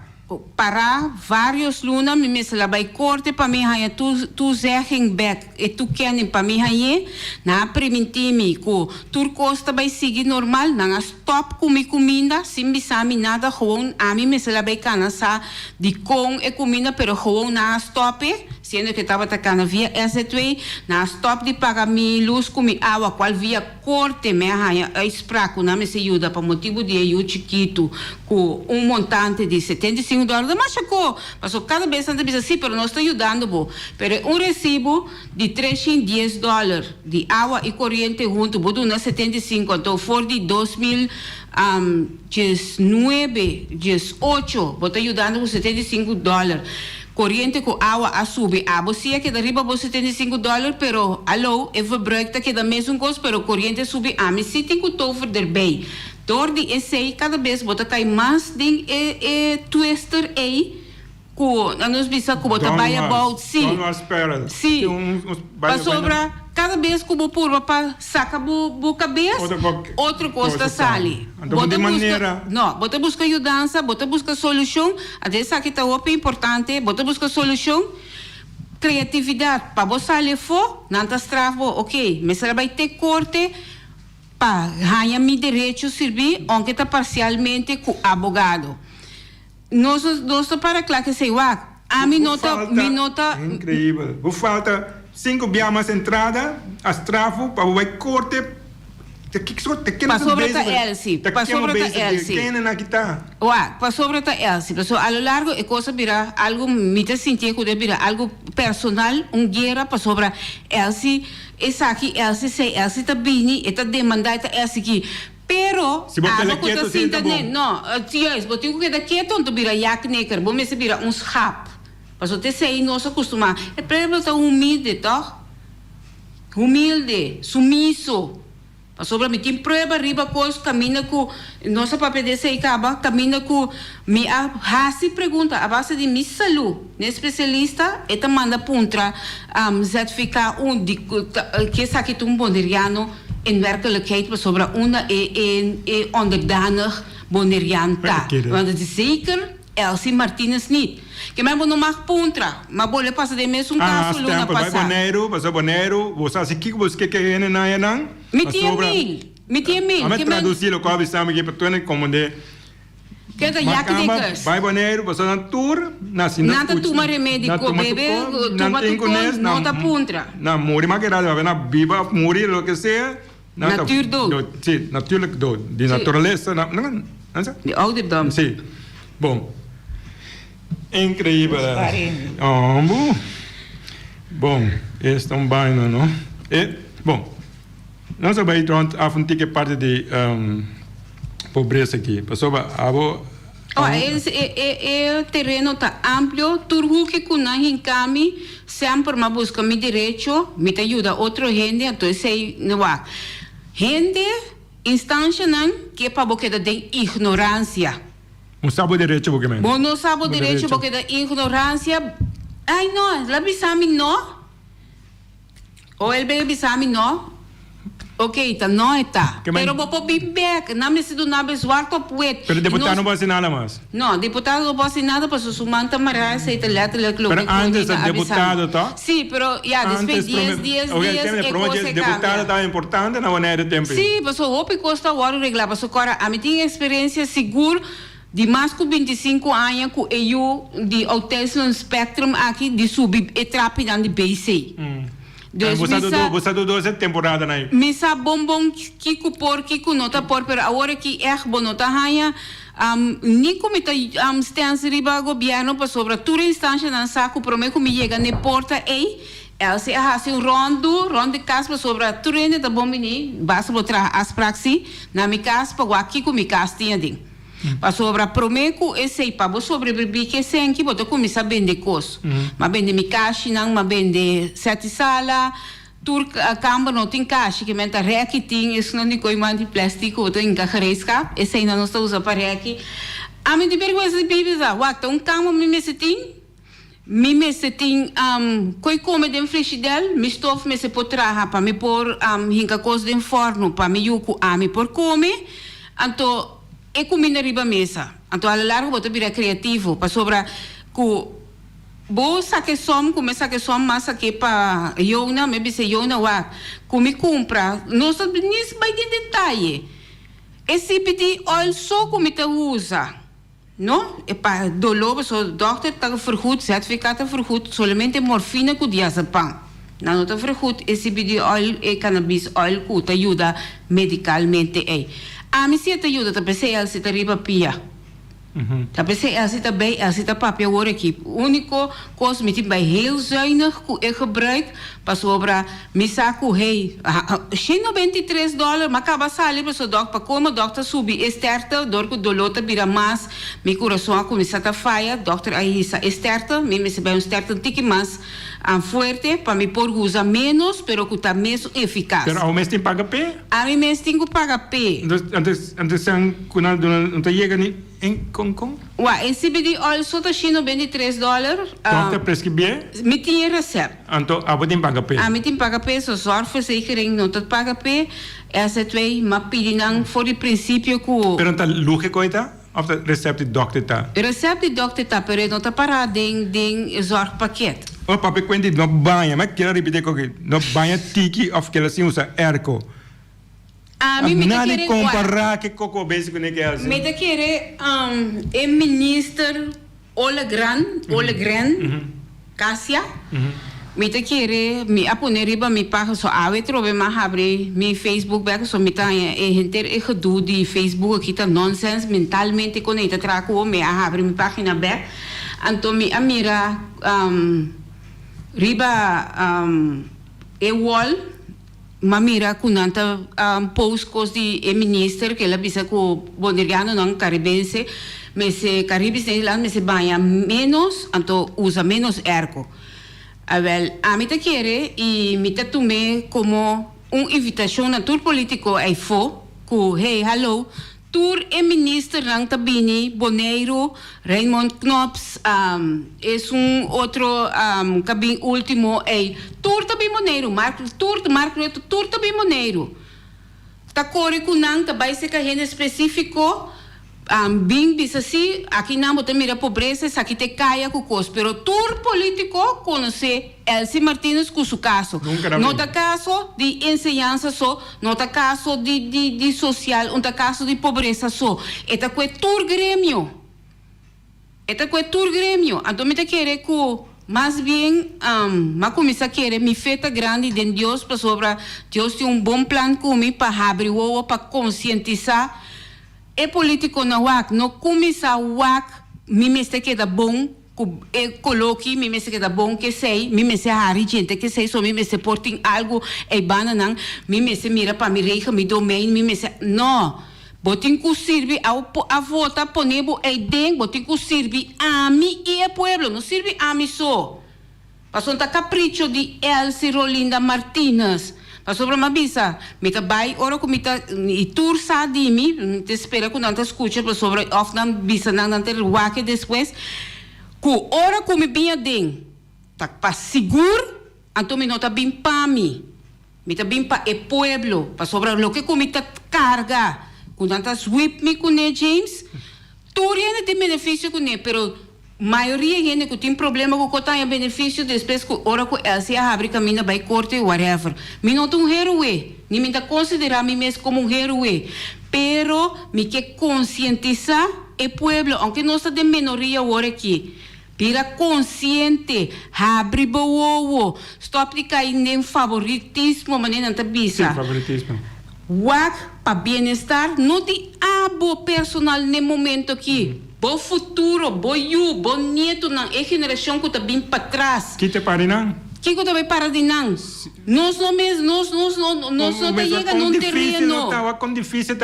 pará vários luna, mi mester la bai korte pa mi haña tu toezegging bèk, e toekenning pa mi hañ'é. Nan a primintí mi ku tur kos ta bai sigui normal, nan a stòp ku mi kuminda sin bisa mi nada, gewoon ami mester la bai kana sa dikon e kuminda, pero gewoon nan a stòp e. Siendo ke tabata kana via SZW, nan a stòp di paga mi lus ku mi awa, kual via korte mi a haña uitspraak ku nan mester yuda pa motibu di e yu chikitu ku un montante di 75 dòler. Ta masha ko! Pasobra kada bes nan ta bisa, sí, pero nos ta yudando bo. Pero e un resibu di 310 dòler di awa i koriente huntu, bo duna 75, anto for di 2019, 18, bo ta yudando ku 75 dòler. Koriente ku awa a subi. Abo si a keda riba bo 75 dollar, pero alo, e verbruik ta keda mesun kos, pero koriente a subi, ami si tin ku tover derbij. Dor di esei kada bes bo ta kai mas den e e twister ei ku nan nos bisa ku bo ta bai about si. Downward spiral. Si. Si un un bai Pasobra kada bes ku bo purba pa saka bo bo kabes, Otro ko otro kos kos ta ta sali. sali. Anto Bo di ta buska manera. no, bo ta buska yudansa, bo ta buska solushon. Anto esaki ta hopi importante, bo ta buska solushon, kreatividat pa bo sali afó, nan ta straf bo, ok, mester a bai te korte pa haña mi derecho sirbí, ounke ta parsialmente ku abogado. Nos nos ta para kla kesei, wak, ami Bo no ta, falta, mi no ta. Increíbel. Bo falta sinku bia mas entrada a strafo pa bo bai korte. Ta ki so, ta ken Pasobra ta bezig? Elsie, Ta ken pasobra ta bezig? Elsie. Ken nan aki ta? Wak, pasobra ta Elsie. Pasobra a lo largo e kos a bira algu, mi ta sintié ku ta bira algu personal, un guera, pasobra Elsie esaki, Elsie esei, Elsie ta bini, e ta demandá, e ta Elsie ki. Pero, Si bo abo keda ku ta keto, si sinta ta bon. ne, no, juist, bo tin ku keda keto, anto bira jaknikker, bo mester bira un schap. Pasobra ta esei nos a kustumá. E pueblo ta humilde, tòg? Humilde, sumiso. Pasobra mi tin prueba riba kos kaminda ku nos a papia di esei kaba, kaminda ku mi a hasi pregunta a base di mi salú n'e spesialista, e ta manda puntra ZVK un di ke esaki ta un boneriano en werkelijkheid pasobra unda e e onderdanig bonerian ta. Want het is zeker Elsie Martinez niet. Ke men bo no mag puntra, ma bo le pasa den mesun Ah, kaso luna stempel. Bai pasa. Boneiru, pasobra Boneiru, bo sa si kiko bo ske ke hende nan e nan. Mi tin e Pasobra, mail, mi tin e mail. Ame Ke men. tradusi loke a bisa mi ke pa tuene komende. Ke ta Ma yak kamba dekers. bai Boneiru, pasobra nan tur na sinta Nan ta skucha. tuma remedi Nan ko tuma bebe, tur ko, nan tuma tin tur ko, kunes, no nan ta puntra. nan muri ma ke radio, nan biba of muri, loke sea. Natuurdood. Si, natuurlijk dood. Di naturalesa, no, no, Di ouderdom. Si. Bon. Increibel. Oh, bo. Bon, esta un baina, no? E, bon. Nos a bai rond af un tiki parti di um, pobresa aki. Pasobra abo Oh, e, e, e, e tereno ta amplio, tur huki ku nan hinka mi, semper m'a buska mi derecho, mi ta yuda otro hende, anto esei no wak. Hende, instanshanan ke pa bo keda den ignoransia. Bo sa bo derecho bo ke mende. Bo no sa bo derecho, bo keda ignoransia. Ai no, el a bisa mi no. OLB a bisa mi no. Ok, ta no e ta. Pero bo por bin bek. Nan mester duna bo e zwart op wit. Pero diputado no por hasi nada mas. No, diputado no por hasi nada pasobra su man ta mará, esei ta letterlijk loke Pero antes ta diputado to? Si, pero ya, despues dies, dies, dies e kos e kambia. Diputado ta importante na Bonaire tempo ei. Si, pasobra hopi kos ta wòrdu reglá. Pasobra kòrda, ami tin eksperensia sigur di mas ku bintisinku aña ku e yu di autism spectrum aki di subi e trapinan di BC. Dus mi sa. Bo sa dudu ese temporada nan ei. Mi sa bon bon kiko por, kiko no ta por, pero awor aki ègt bo no ta haña ni ku mi ta stens riba gobièrnu pasobra tur instanshanan sa ku promé ku mi yega n'e porta ei, Elsie a hasi un ròndu rònt di kas pasobra tur hende ta bon bini, basta bo traha afsprak si, na mi kas pa wak kiko mi kas tin aden. Pasobra promé ku esei pa bo sobrebibí ku esenki bo ta kuminsá bende kos. M'a bende mi kashinan, m'a bende sèt sala, tur kamber no tin kashi, ke men ta rèki tin, esunnan di koi man di plèstik ku bo ta hinka gereedschap, eseinan nos ta usa pa rèki. Ami di bèrgwensa di bibi sa, wak ta un kama mi mester tin. Mi mester tin koi kome den frishidèl, mi stof mester por traha pa mi por hinka kos den fòrnu pa mi yu ku ami por kome. Anto e kuminda riba mesa. Anto a la larga bo ta bira kreativo pasobra ku bo saka e sòm ku mi saka e sòm mas sak'é pa Yona, mi a bisa Yona wak ku mi kumpra nos ta ni bai den detaye e CBD oil so ku mi ta usa. No, e pa doló pasobra dòkter ta vergoed, ZVK ta vergoed solamente morfina ku diazepam. Nan no ta vergoed e CBD oil, e cannabis oil ku ta yuda medikalmente ei. Ami si e ta yuda ta p'esei el si ta riba pia. Ta p'esei el si ta bei, el si ta papia awor aki. Úniko kos mi tin bai heel zuinig ku e gebruik pasobra mi sa ku hey, 193 dòler, m'a kaba sali pasobra dòk pa komo dòkter subi e sterkte dor ku doló ta bira mas, mi kurason a kuminsá ta faya, dòkter a hisa e sterkte, mi mester bai un sterkte un tiki mas fuerte pa mi por usa ménos pero ku ta mesun efikas. Pero abo mes tin paga p'e? Ami mes tin ku paga p'e. Antes antes sean ku nan duna no ta yega ni. En kon kon? Wa, e CBD oil so ta shino 23 dollar. Dokter prescribié? Mi tin e recept. Anto abo tin paga p'e? Ami tin paga p'e, so zorgverzekering no ta paga p'e. SZW m'a pidi nan for di principio cu. Pero ta logico e ta? Of ta recept di dokter ta? Recept di dokter ta, pero e no ta para den den e zorgpakket. Oh, papia cuenti no baña, mi a kere ripiti koki, no baña tiki of kela sin usa airco. Ami mi ta Nani kere kompará ke koko besi ku ne ke hasi. Mi ta kere e minister Olegran, Olegren Kasia, mi ta kere mi a pone riba mi paga so awe trobe mi a habri mi Facebook bek so mi ta haña e henter e gedoe di Facebook aki ta nonsens mentalmente kon ei ta traha ku bo mi a habri mi pagina bek anto mi a mira riba e wall. M'a mira ku nan ta post kos di e minister ku el a bisa ku bonerianonan karibense mester, Caribisch Nederland mester baña ménos anto usa ménos airco. Awèl, ami ta kere i mi ta tum'é komo un invitashon na tur polítiko eifó ku hey hallo, Tur e ministernan ta bini Boneiru, Raymond Knops, esun otro ka bin ultimo ey, tur ta bin Boneiru, Mark, tur, Mark Rutte, tur ta bin Boneiru. Ta kore ku nan, ta bai serka hende spesifiko, bin bisa si, aki nan bo ta mira pobresa, esaki ta e kaya ku kos, pero tur politiko konosé Elsie Martinus ku su kaso. No ta kaso di enseñansa so, No ta kaso di di di sosial, un ta kaso di pobresa so. E ta kue tur gremio. E ta kue tur gremio. Anto mi ta kere ku. Mas bien, m'a kuminsá kere mi fe ta grandi den Dios pasobra Dios tin un bon plan ku mi pa habri wowo pa konsientisá e politikonan wak. No kuminsá wak mi mester keda bon ku e koló ki, mi mester keda bon ku esei, mi mester hari djente ku esei, so mi mester por tin algu ei bandanan, mi mester mira pa mi regel mi domein, mi mester. No! Bo tin ku sirbi a a vota pone bo ei den, bo tin ku sirbi ami i e pueblo, no sirbi ami so. Pasobra ta kapricho di Elsie Rolinda Martinus. Pasobra mi a bisa, mi ta bai ora ku mi ta, i tur sa di mi, mi ta spera ku nan ta skucha pasobra òf nan bisa nan, nan ta wak despues, ku ora ku mi bin aden ta pa sigur, anto mi no ta bin pa mi. Mi ta bin pa e pueblo, pasobra loke ku mi ta karga, ku nan ta zwip mi kuné, James, tur hende tin benefisio kuné, pero mayoria hende ku tin problema ku ko ta haña benefisio despues ku ora ku Elsie a habri kaminda bai korte, whatever. Mi no ta un héroe, ni mi ta konsiderá mi mes komo un héroe, pero mi ke konsientisá e pueblo, ounke nos ta den menoria awor aki. Bira konsiente, habri bo wowo, stòp di kai den favoritismo, manera nan ta bisa. Sí, favoritismo. Wak pa bienestar no di abo personal n'e momento aki, bo futuro, bo yu, bo nietonan, e generashon ku ta bin patras. Ki ta para di nan? Kiko ta bai para di nan? Nos no mes, nos, nos no, nos no ta yega na un tereno.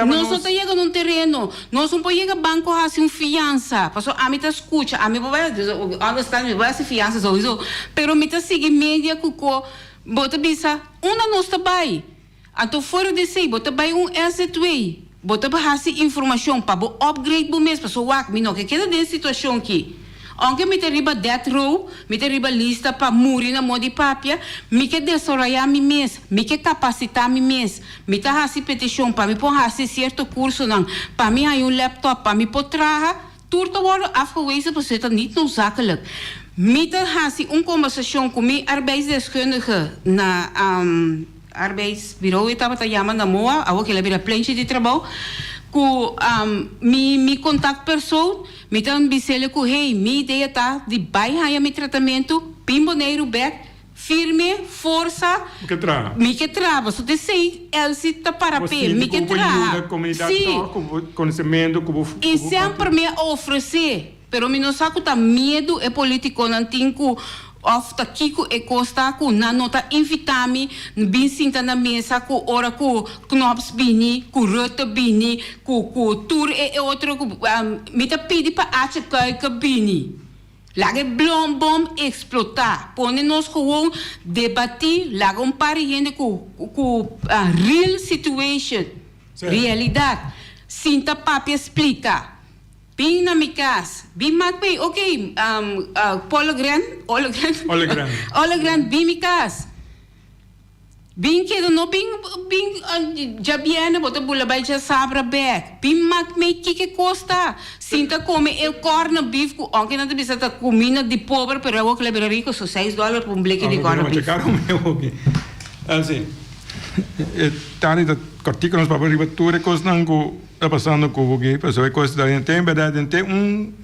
Nos no ta yega na un tereno. Nos no por yega banco haci un fiansa. Pasobra ami ta scucha, ami por bai, understand, mi por haci fiansa souiso. Pero mi ta sigui media cu co bo ta bisa, unda nos ta bai? Anto fuera di esey bo ta bai un SZW, bo ta haci informacion pa bo upgrade bo mes, pasobra wak, mi no ke keda den situacion ki. Aunke mi ta riba death row, mi ta riba lista pa muri na modi papia, mi ke desaroyá mi mes, mi ke kapasitá mi mes. Mi ta hasi petishon pa mi por hasi sierto kursonan, pa mi haña un laptop, pa mi por traha. Tur ta wòrdu afgewezen pasobra e ta niet noodzakelijk. Mi ta hasi un kombersashon ku mi arbeidsdeskundige na arbeidsbureau e tabata yama na moa, awor kila bira plenchi di trabou, ku mi mi kontaktpersoon. Mi ta bis'ele ku, Hey, mi idea ta di bai haña mi tratamentu, bin Boneiru bèk, firme, forsa. Mi ke traha. Mi ke traha. Pasobra t'esei Elsie ta para Bo p'e. sinti Mi ke ku bo traha. yuda komunidat Sí. tòg, ku bo konosementu, ku bo, ku I bo semper mi a ofresé, pero mi no sa ku ta miedu e politikonan tin ku Of ta kiko e kos ta ku nan no ta invitá mi bin sinta na mesa ku ora ku Knops bini, ku Rutte bini, ku ku tur e e otro ku mi ta pidi pa Ache Kuiken bini. Laga e blom bom eksplotá. Pone nos gewoon debatí, laga un par di hende ku ku real situation, realidat, sinta papia splika. Bin na mi kas. Bin mak mi. Ok, Olegren, Olegren, Olegren. Olegren, bin mi kas. Bin keda, no bin, bin djabièrnè, bo ta bula bai djasabra bèk. Bin mak mi kiko kos ta. Sinta kome e corned beef ku ounke nan ta bisa ta kuminda di pober, pero awor kila bira riko, so seis dòler pa un bleki di corned beef. Elsie, e tani ta kòrtiku nos papia riba tur e kosnan ku. Ta pasando ku buki pasobra e kos ta den te bèrdat den te un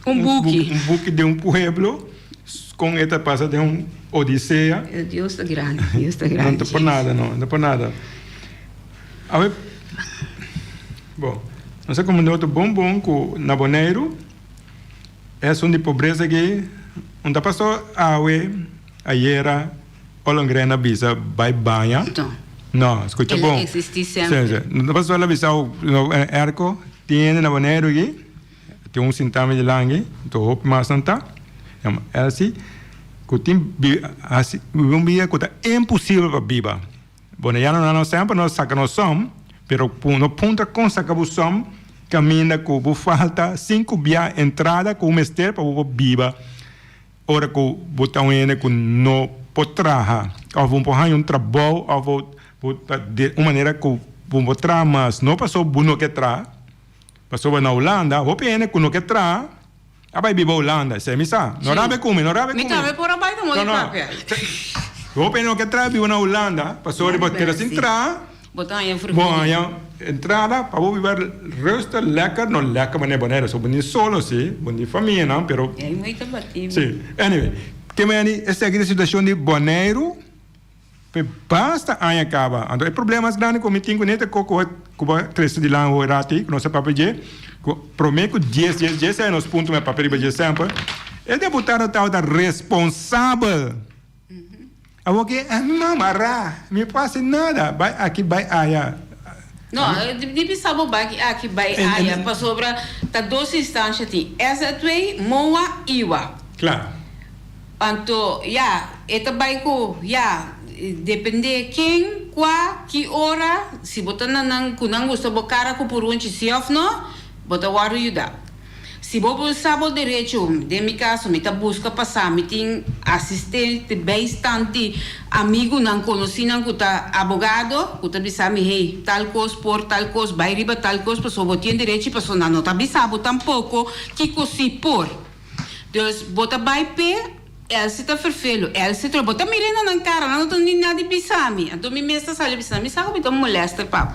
Un buki. un buki di un pueblo kon e ta pasa den un odisea. Dios ta grandi, Dios ta grandi. No ta por nada no, no ta por nada. Awe bo nos a komende otro bon bon ku na Boneiru e asuntu di pobresa aki un ta pasó awe ayera. Ollongren a bisa bai baña. No. No, skucha El a bon. existi semper. Sí, sí. No pasó el a bisa no airco tin hende na Boneiru aki, tin un sintami dilanti, to hopi mas nan ta, yama Elsie, ku tin hasi un bida ku ta imposibel pa biba. Boneiano nan semper nos saka nos som, pero no puntra kon saka bo som kaminda ku bo falta sinku bia entrada ku bo mester pa bo por biba. Ora ku bo ta un hende ku no por traha òf bo por haña un trabou òf bo bo ta di un manera ku bo por traha mas no pasobra bo no ke traha, pasobra na Hulanda hopi hende ku no ke traha a bai biba Hulanda, esei mi sa. No rabia ku mi, no rabia ku mi. Mi tambe por a bai na modo di papia. Hopi hende no ke traha biba na Hulanda pasobra bo keda sin traha. Bo ta haña Bo vergunning. haña entrada pa bo biba rustig, lekker, no lekker manera Bonaire, so bo ni solo si, bo ni famianan, pero. Ei muy ta bati. Si, anyway. Ke meni esaki ta situashon di Boneiru pe basta aña kaba. Anto e problema mas grandi ku mi tin kuné ta ku ku bo a trese dilanti hoy rati ku nos a papia dje ku promé ku dies dies dies ei nos punto mi a papia riba dje semper e deputado tabata responsabel. Awor ke a mi mama ra mi por hasi nada bai aki bai aya. No, di bisa bo bai aki bai aya pasobra ta dos instansha tin, SZW, moa, iwa. Kla. Anto ya, e ta bai ku ya, depende ken, kua, ki ora, si bo ta na nan ku nan gusta bo kara ku purunchi si òf no, bo ta wòrdu yuda. Si bo por sa bo derecho, den mi kaso mi ta buska pa sa mi tin asistente, bijstand di amigunan, konosinan ku ta abogado ku ta bisa mi hey tal kos por tal kos bai riba tal kos pasobra bo tin derecho i pasobra nan no ta bisa bo tampoko kiko si por. Dus bo ta bai p'e, Elsie ta ferfelu, Elsie ta bo ta mir'é na nan kara, nan no ta ni nada di bisa mi. Anto mi mes ta sali bisa nan, mi sa ku mi ta un molèster pap.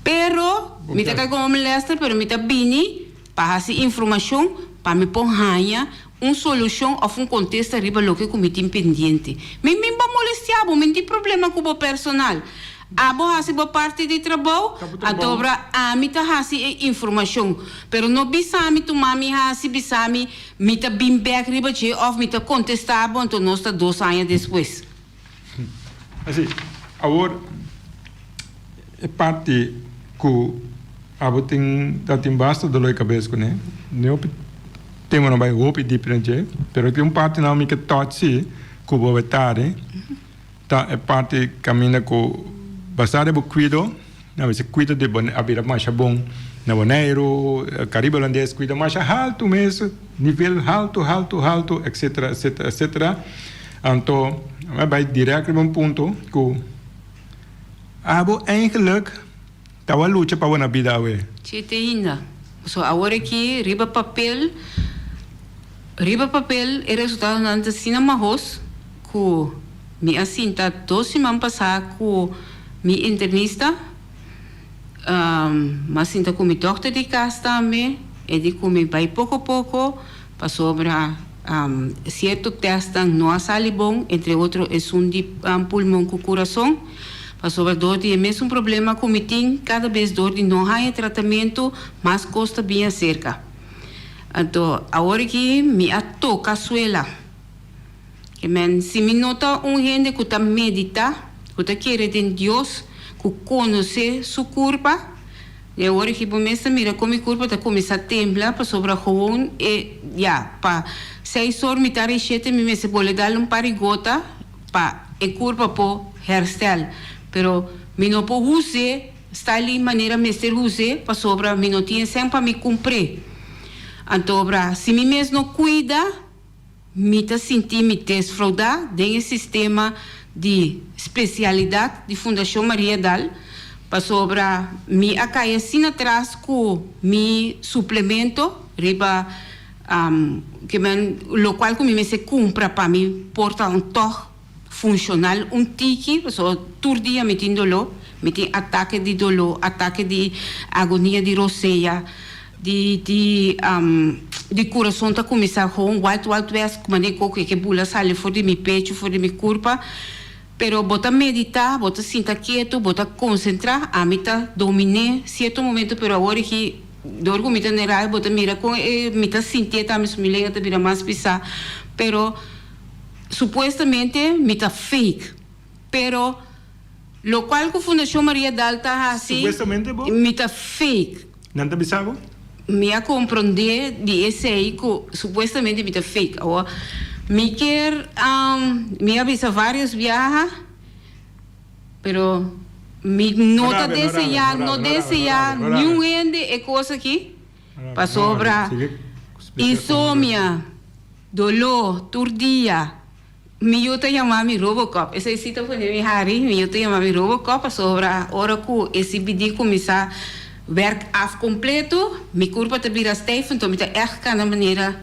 Pero mi ta kai komo molèster pero mi ta bini pa hasi informashon pa mi por haña un solushon òf un kontesta riba loke ku mi tin pendiente. Mi mi ba molestiá bo, mi no tin problema ku bo personal. Abo hasi bo parti di trabou, adobra ami ta hasi e informashon. Pero no bisa mi tuma mi hasi, bisa mi mi ta bin bèk riba dje òf mi ta kontestá bo, anto nos ta dos aña despues. Así, awor e parti ku abo tin ta tin basta dolor di kabes kuné, ni hopi tema no bai hopi dip den dje, pero tin un parti nan mi ke touch si ku bo wetari ta e parti kaminda ku basá den bo kuido, a mester kuido di a bira masha bon na Boneiru, Karibe Holandes kuido masha haltu mes, nivel haltu haltu haltu etcetera etcetera etcetera. Anto mi a bai direct riba un punto ku abo eigenlijk tawa lucha pa bo na bida awe. Si te ainda. So awor aki riba papel, riba papel e resultadonan ta asina mahos ku mi a sinta dos siman pasá ku mi internista. Mi a sinta ku mi dòkter di kas tambe, e di ku mi bai poko poko pasobra sierto tèstnan no a sali bon, entre otro esun di pulmon ku kurason, pasobra dor di e mesun problema ku mi tin, kada bes dor di no haña tratamentu mas kos ta bin aserka. Anto awor aki mi a toka suela. Amen. Si mi no ta un hende ku ta meditá, ku ta kere den Dios, ku konosé su kurpa, den ora ki bo mes ta mira kon mi kurpa ta kuminsá tembla pasobra gewoon e, ya, pa seis or mitar i shete mi mester bole dal un par di gota pa e kurpa por herstel. Pero mi no por hus'é style manera mester hus'é pasobra mi no tin e sèn pa mi kumpr'é. Antobra si mi mes no kuida. Mi ta sinti mi desfraudá den e sistema di spesialidat di Fundashon Mariadal pasobra mi a kai asina tras ku mi suplemento riba ke men lokual ku mi mester kumpra pa mi por ta un tòg funshonal un tiki pasobra tur dia mi tin doló, mi tin atake di doló, atake di agonia di rosea, di di di kurason ta kuminsá gewoon wild wild west manera ku ke bula sali for di mi pechu for di mi kurpa pero bo ta meditá bo ta sinta ketu bo ta konsentrá ami ta dominé sierto momento pero awor aki dor ku mi ta neral bo ta mira kon e mi ta sintié tambe su mi lenga ta bira mas pisá pero. Supuestamente mi ta fake, pero locual cu Fundacion Maria Dal ta haci, Supuestamente bo? mi ta fake. Nan ta bisa bo? Mi a comprende di esey cu supuestamente mi ta fake. Awor, mi kier, mi a bisa varios biaha, pero mi no ta desea, no desea niun hende e cos aki, pasobra insomnia. Doló, tur dia. Mi yu ta yama mi Robocop. Esei sí ta pone mi hari. Mi yu ta yama mi Robocop pasobra ora ku e CBD kuminsá wèrk af kompleto, mi kurpa ta bira stijf, anto mi ta ègt kana manera.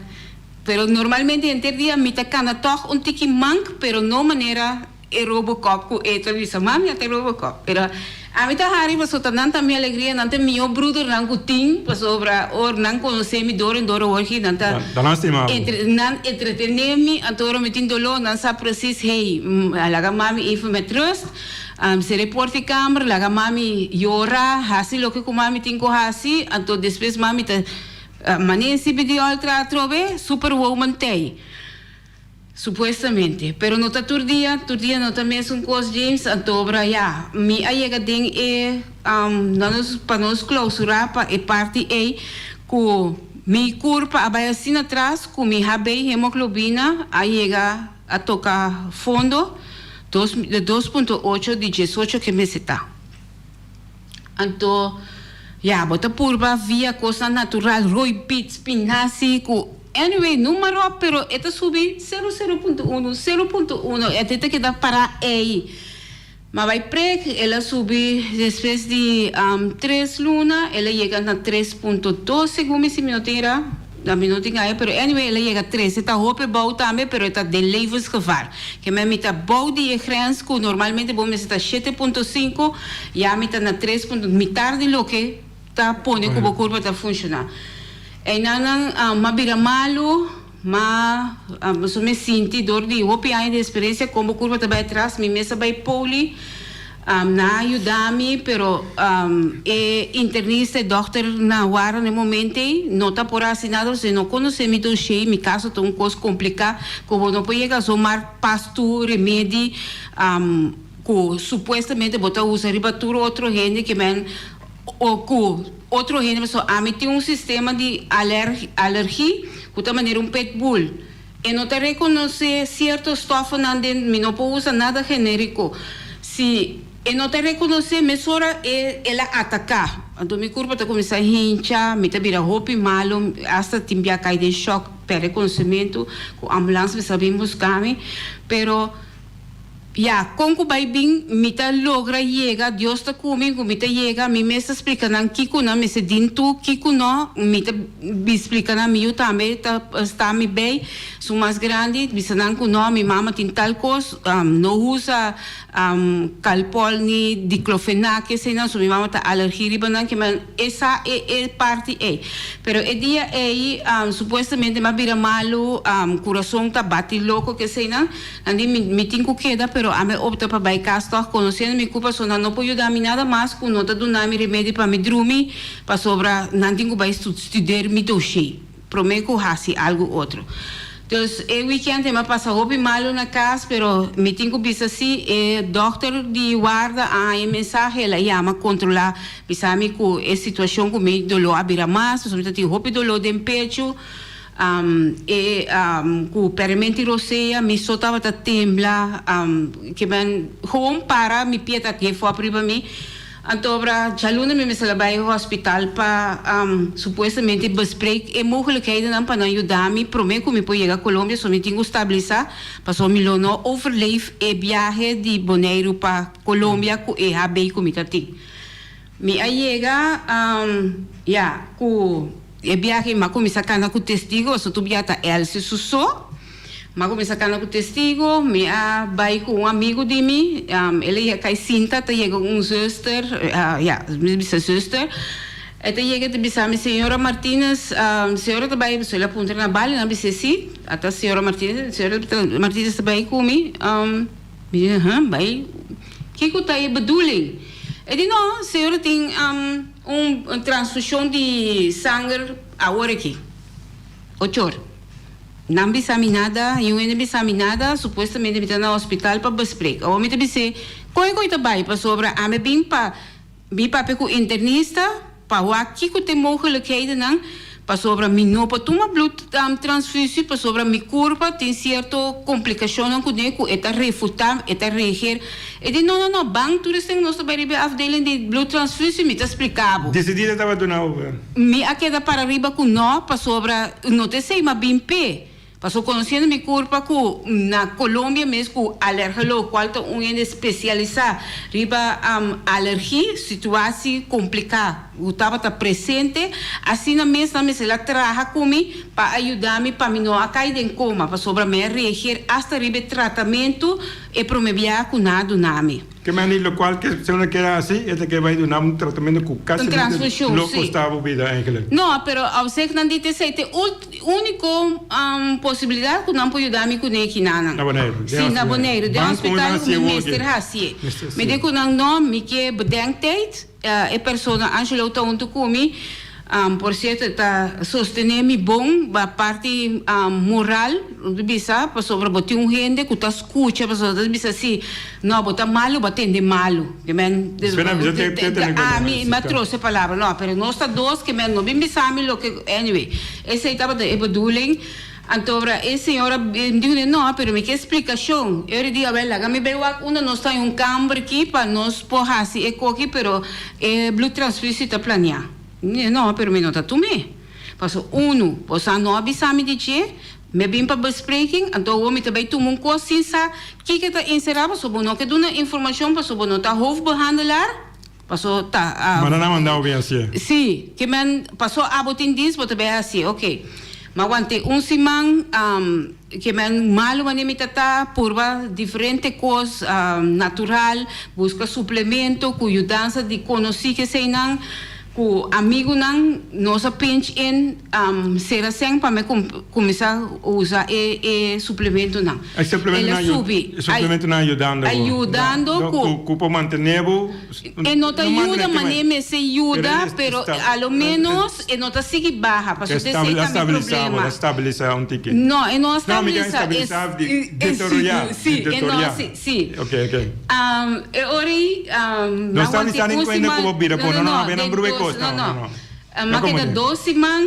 Pero normalmente henter dia mi ta kana tòg un tiki mank, pero no manera e Robocop ku e ta bisa, Mami, a ta Robocop. Pero. Ami ta hari pasobra ta nan ta mi alegria, nan ta e mihó brudernan ku tin, pasobra ora nan konosé mi dor en dor awor aki nan ta Ta nan stima bo. entre nan entretené mi, anto ora mi tin doló nan sa presis hey, laga mami even met rust, sera e porta e kamer, laga mami yora, hasi loke ku mami tin ku hasi, anto despues mami ta manesi bidi oltra atrobe, superwoman t'ei. Supuestamente. Pero no ta tur dia, tur dia no ta mesun kos James, antobra ya, mi a yega den e na nos pa nos klausurá pa e parti ei ku mi kurpa a bai asina atras ku mi HB, hemoglobina, a yega a toka fondo, dos 2.8 di diesocho ke mester ta. Anto, ya, bo ta purba via kosnan natural, roi bit, spinasi, ku anyway, no maròp, pero e ta subi sero sero punto uno, sero punto uno, e te ta keda pará ei. Ma bai prek, el a subi despues di tres luna, el a yega na tres punto dos, segun mi, si mi no tin ra, mi no tin gaña, pero anyway, el a yega tres. E ta hopi bou tambe, pero e ta den levensgevaar. Ke men mi ta bou di e grens ku normalmente bo mester ta 7.5, ya mi ta na tres punto, mitar di loke ta pone ku bo kurpa ta funshoná. Einan nan m'a bira malu, m'a so mi sinti dor di hopi aña di eksperensia kon bo kurpa ta bai atras, mi mes a bai poli. Nan a yuda mi, pero e internista, e dòkter na wara na e momento ei no ta por hasi nada pasobra e no konosé mi doshé, mi kaso ta un kos kompliká ku bo no por yega zomar pas tur remedi ku supuestamente bo ta usa riba tur otro hende ke men o ku otro hende pasobra ami tin un sistema di alergi ku ta manera un pitbull. E no ta rekonosé sierto stòfnan den mi no por usa nada genériko. Si e no ta rekonosé mesora e el a ataká. Anto mi kurpa ta kuminsá hincha, mi ta bira hopi malu, asta tin bia kai den shòk, pèrdè konsimentu, ku ambulans mester a bin buska mi. Pero. Ya, kon ku bai bin mi ta logra yega, Dios ta ku mi, ku mi ta yega, mi mes ta splika nan kiko nan mester din tu, kiko no, mi ta splika nan, mi yu tambe ta sta mi bei, su mas grandi, bisa nan ku no, mi mama tin tal kos, no usa Calpol ni diclofenac eseinan, so mi mama ta alergi riba nan, kimen e sa e e parti ei. Pero e dia ei supuestamente mi a bira malu, kurason ta bati loko keseinan. Nan di, Mi, mi tin ku keda, pero ami a opta pa bai kas tòg, konosiendo mi ku pasobra nan no por yuda mi nada mas ku no ta duna mi remedi pa mi drumi, pasobra nan tin ku bai studeer mi doshé promé ku hasi algu otro. Dus, e wikènt mi a pasa hopi malu na kas, pero mi tin ku bisa si, e dòkter di warda a haña e mensahe, el a yama kontrolá, bisa mi ku e situashon ku mi doló a bira mas, pasobra mi ta tin hopi doló den pechu. E ku pèrmenti rosea mi so tabata tembla, ke men gewoon para mi pia ta geef op riba mi. Anto obra djaluna mi mester a bai hospital pa supuestamente bespreek e mogelijkhedennan pa nan yuda mi prome ku mi por yega Colombia, so mi tin ku stabilisa pasobra mi lo no overleef e biahe di Boneiru pa Colombia ku e HB ku mi ta tin. Mi a yega ya ku. E biahe m'a kuminsá kana ku Testigo, pasobra tur bia ta Elsie su so. M'a kuminsá kana ku Testigo, mi a bai ku un amigu di mi, el a yega kai sinta, ta yega un zuster, ya, mi bisa zuster, e ta yega e ta bisa mi, Señora Martinez, señora ta bai? Pasobra el a puntra na bali, nan a bis'é si, ata señora Martinez, señora Martinez ta bai ku mi. Mi di, Huh, bai? Kiko ta e bedoeling? E di, No, señora tin un transfusion di sanger awor aki, ocho or. Nan bisa mi nada, niun hende bisa mi nada, supuestamente mi ta na hospital pa bespreek. Awor mi ta bis'é, Kon e koi ta bai? Pasobra ami bin pa. Mi papia ku internista pa wak kiko t'e mogelijkhedennan pasobra mi no por tuma bloedtransfusie pasobra mi kurpa tin sierto komplikashonnan kuné ku e ta refutá, e ta reageer. E di no no no, ban tur esnan nos ta bai riba e afdeling di bloedtransfusie mi ta splika bo. Desidida tabata duna over. Mi a keda para riba ku no pasobra no ta esei m'a bin p'e. Paso conociendo mi curpa cu na Colombia mes cu alergoloog cual ta un hende specialisa riba alergie, situatie complica cu tabata presente, asina mes nan mester a traha cu mi pa a yuda mi pa mi no a cay den coma pasobra mi a reageer hasta riba e tratamento e prome biaha cu nan a duna mi. Ke men di lokual ke si uno kere hasi e ta ke bai duna un tratamentu ku Un kasi transfusion, lo si. kosta bo bida eigenlijk. No, pero op zich nan di t'esei t'e úniko posibilidat ku nan por yuda mi kuné kinanan. Na Boneiru, den Si, na hospital. Boneiru, den Ban kon hospital nan ku mi hasié woki. mester hasié. Mester Mi di hasié. ku nan no, mi ke bedenktijd. E persona Angelo ta huntu ku mi, por sierto e ta sostené mi bon ba parti moral, lo ta bisa, pasobra bo tin un hende ku ta skucha, pasobra ta bisa si no bo ta malu bo a tende malu, ke men ami mi a trose e palabra no, pero nos ta dos ke men no bin bisa mi loke, anyway esei tabata e bedoeling. Anto ora e señora di hunde, No, pero mi ke splikashon. E ora di, Awel, laga mi bai wak unda nos ta den un kamber aki pa nos por hasi e koki, pero e bloedtransfusie ta planeá. Mi di, No, pero mi no ta tum'é. Paso unu, boso a no a bisa mi di dje, mi a bin pa bespreking, anto awor mi ta bai tuma un kos sin sa kiko ta enserá, paso bo no ke duna informashon, paso bo no ta hoofdbehandelaar, paso ta. Manda nan manda bo bin hasié. Sí, ke men paso abo tin dins bo ta bai hasié, ok. Ma wante un siman ke men malu manera mi ta ta purba diferente kos natural, buska suplemento ku yudansa di konosí keseinan, ku amigunan nos a pinch in sera sèn pa mi kuminsá usa e e suplementonan. E El a subi. suplementonan ayudando bo. Ayudando ku. Ku por mantené bo. E no ta yuda manera mester yuda, pero a lo menos e no ta sigui baha, pasobra esei ta mi problema. A stabilisa un tiki. No, e no a No, mi stabilisa. a stabilisa di deteriora. Si, e no, si, si. Ok, ok. E ora ei, No stabilisa den kuenda ku bo bira bo, no, no, no, no, bruwe kos, no, no, no. Mi a keda dos siman.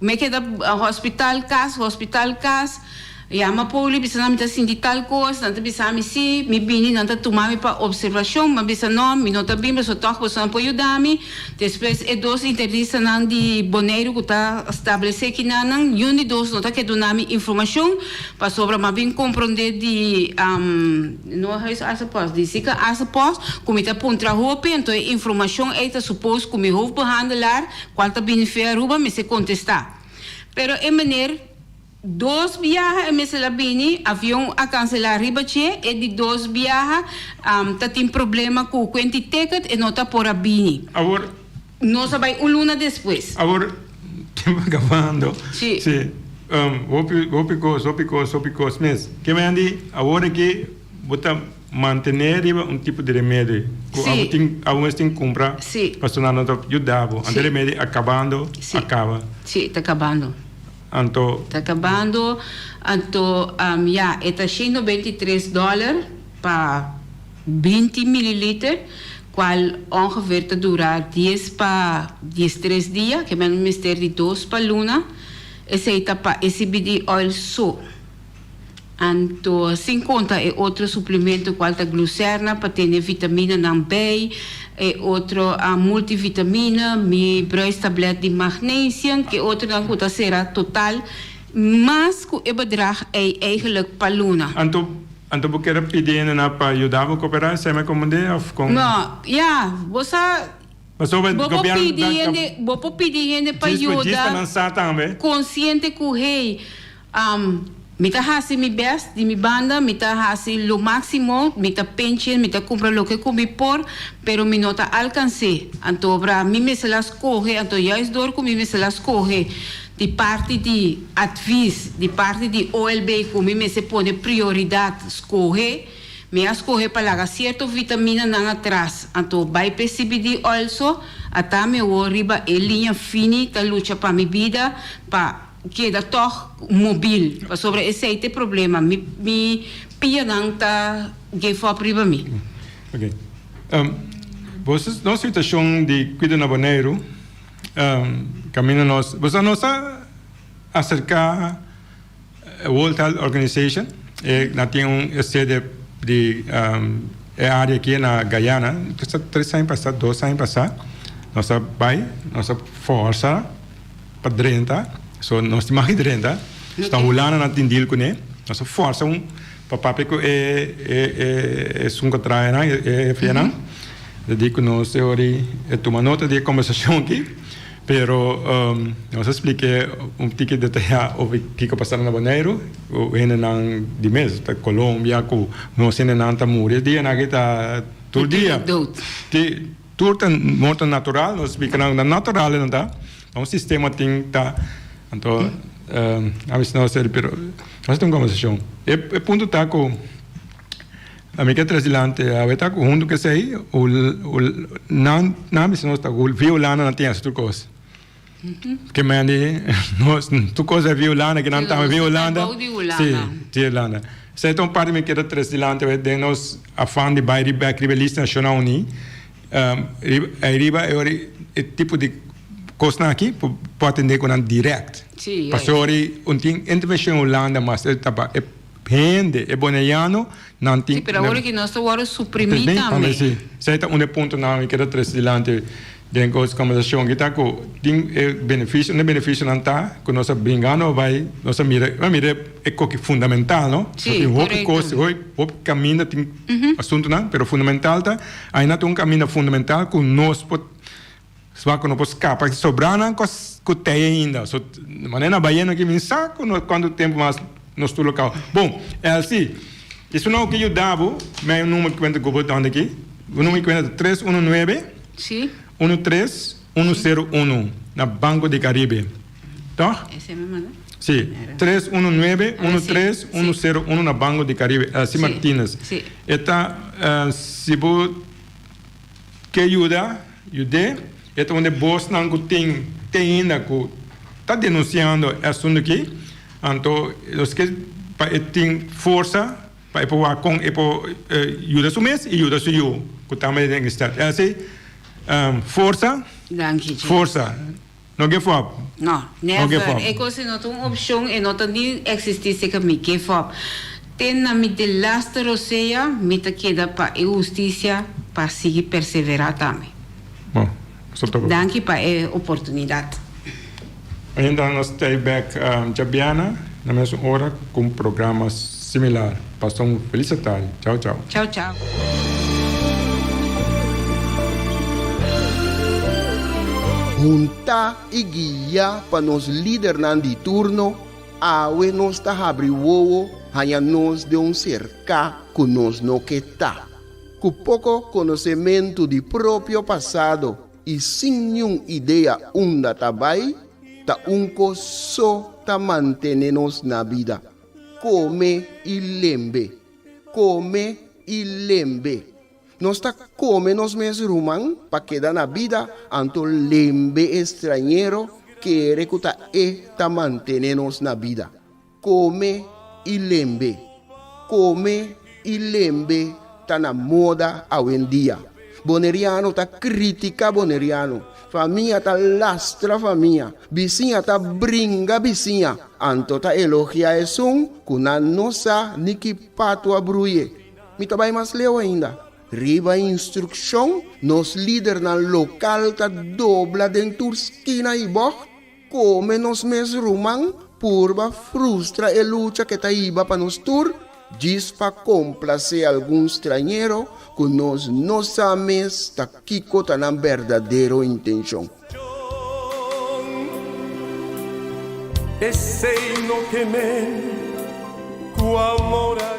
Mi keda hospital kas, hospital kas, yama poli bisa nan mi ta sinti tal kos, nan ta bisa mi si, mi bini nan ta tuma mi pa observashon, mi a bisa no, mi no ta bin pasobra tòg bosonan por yuda mi. Despues e dos internistanan di Boneiru ku ta stablesé kinanan, yun di dos no ta ke duna mi informashon pasobra mi a bin komprondé di no huisartsenpost, di ziekenartsenpost ku mi ta puntra hopi, anto e informashon ei ta supos ku mi hoofdbehandelaar Cual ta bini fe Aruba mester contesta. Pero e meneer dos biaha e mester la bini, avion a cancela riba dje, e di dos biaha ta tin problema cu cuenti ticket e no ta por a bini. Awor. Nos a bay un luna despues. Awor tempo a cabando. Si. Si. Hopi hopi cos hopi cos hopi cos mes. Ke men di awor aki bo ta. Mantené riba un tipo di remedi ku Sí. abo tin abo mes tin kumpra Sí. pasobra nan no ta yuda bo. Anto Sí. remedi a kabando Sí. a kaba. Sí, ta kabando. Anto. Ta kabando, anto ya, e ta 193 dòler pa 20 mililiter, kual ongeveer ta dura dies pa diestres dia, ke men mester di dos pa luna. Esei ta pa e CBD oil so. Anto sin konta e otro suplemento kual ta glucerna pa tene vitaminanan bij, e otro multivitamina, mi bruistablet di magnesium, ke otronan ku ta sera total mas ku e bedrag ei eigenlijk pa luna. Anto anto bo kere pidi hendenan pa yuda bo koperá esei mi komand'é of kon? No, ya, bo sa Pasobra Bo por gobierno pidi ta hende, bo por pidi hende pa djis pa djis pa yuda nan sa tambe. konsiente ku hey, Mi ta hasi mi best di mi banda, mi ta hasi lo máximo, mi ta penchen, mi ta cumpra loke cu mi por, pero mi no ta alcans'é. Anto obra mi mester la scoge, anto juist door cu mi mester la scoge di parti di advies, di parti di OLB cu mi mester pone prioridad scoge, mi a scoge pa laga cierto vitaminanan atras. Anto bay p'e CBD oil so, ata mi awor riba e liña fini ta lucha pa mi bida, pa. Keda tòg mobil, pasobra esei ta e problema. Mi mi pianan ta give up riba mi. Ok. Bo nos situashon di kuido na Boneiru, kaminda nos, bo sa nos a aserká World Health Organization, e nan tin un sede di e área aki na Guyana, tres aña pasá, dos aña pasá, nos a bai, nos a fòrsa. Pa drenta, so nos tin mag di drenta, sta Hulanda nan tin deal kuné, nos a forsa un pa papia ku e e e esun ku traha nan, e hefenan, ta di ku nos e ora e tuma nota di e kombersashon aki, Pero nos a splik'é un tiki detayá over kiko pasando na Boneiru, ku hendenan di mes ta Colombia ku nos hendenan ta muri. E dianan aki ta tur dia. Ti tur ta morto natural, nos splika nan natural nan ta. Un sistema tin ta anto a bisa nos pero nos tin un kombersashon. E punto ta ku. Ami ke tres dilanti awe ta ku huntu ku esei nan nan bisa nos ta ku via Hulanda nan tin hasi tur kos. Ke men di nos tur kos ta via Hulanda ke nan tambe via Hulanda. Si via Hulanda. Esei ta un parti mi keda tres dilanti awe den nos afan di bai riba bek riba e lista Nashonnan Uní. Riba e ora e tipo di kosnan aki por atende ku nan dirèkt. Pasobra un tin intervenshon Hulanda mas e ta e Hende, e boneiano, nan tin. Sí, pero awor ki nos ta wòrdu suprimí tambe. Sí, esei ta un e puntonan mi keda trese dilanti den nos kombersashon aki ta ku tin e benefisio, un e benefisionan ta ku nos a bringa no bai, nos a mira, a mira e koki fundamental no. Sí, Tin hopi korekto. kos, hopi kaminda tin asuntunan, pero fundamental ta ainda ta un kaminda fundamental ku nos por Swa ku no por skapa si sobranan ku tei ainda. So manera na bayendo aki mi sa ku no kuantu tempu mas nos tur lo kaba. Bon, Elsie, esun nan ku yuda bo, mi hay un numero ku kuenta ku bo dònde aki. Bo numero di kuenta ta tres uno nuebe, Si. uno tres, uno sero uno na Banco di Caribe. Tòg? Esei mi manda? Si, tres uno nuebe, uno tres, uno sero uno na Banco di Caribe. Elsie Si. Martinez. Si. E ta, si bo ke yuda. Yud'é, e ta un di e bosnan ku tin te ainda ku ta denunsiando e asuntu aki. Anto nos ke pa e tin forsa pa e por wak kon e por yuda su mes i yuda su yu ku tambe den e stad. Elsie, forsa, Danki, Jay. forsa. No give up. No, No give never. up. E kos ei no ta un opshon, e no ta ni eksistí serka mi. Give up. Te na mi delaste rosea, mi ta keda pa e hustisia pa sigui perseverá tambe. Bon, nos ta topa. Danki pa e oportunidat. Ainda nos ta ei bek djabiana na mesun ora ku un programa similar. Pasa un felis atardi. Chao, chao. Chao, chao. Huntá i guiá pa nos lidernan di turno, awe nos ta habri wowo haña nos den un serká ku nos no ke ta. Ku poko konosementu di propio pasado i sin niun idea unda ta bai, ta un kos so ta mantené nos na bida, kome i lembe, kome i lembe. Nos ta kome nos mes ruman pa keda na bida, anto lembe e strañero kere ku ta e ta mantené nos na bida. Kome i lembe. Kome i lembe ta na moda awendia. Boneriano ta kritika boneriano, famia ta lastra famia, bisiña ta bringa bisiña, anto ta elogia esun ku nan no sa ni ki patu a bruye. Mi ta bai mas leu ainda. Riba instrukshon, nos lidernan lokal ta dobla den tur skina i bògt Kome nos mes ruman purba frustra e lucha ke ta hiba pa nos tur, djis pa komplasé algun strañero ku nos no sa mes ta kiko ta nan berdadero intenshon. Esei no ke men ku amor a.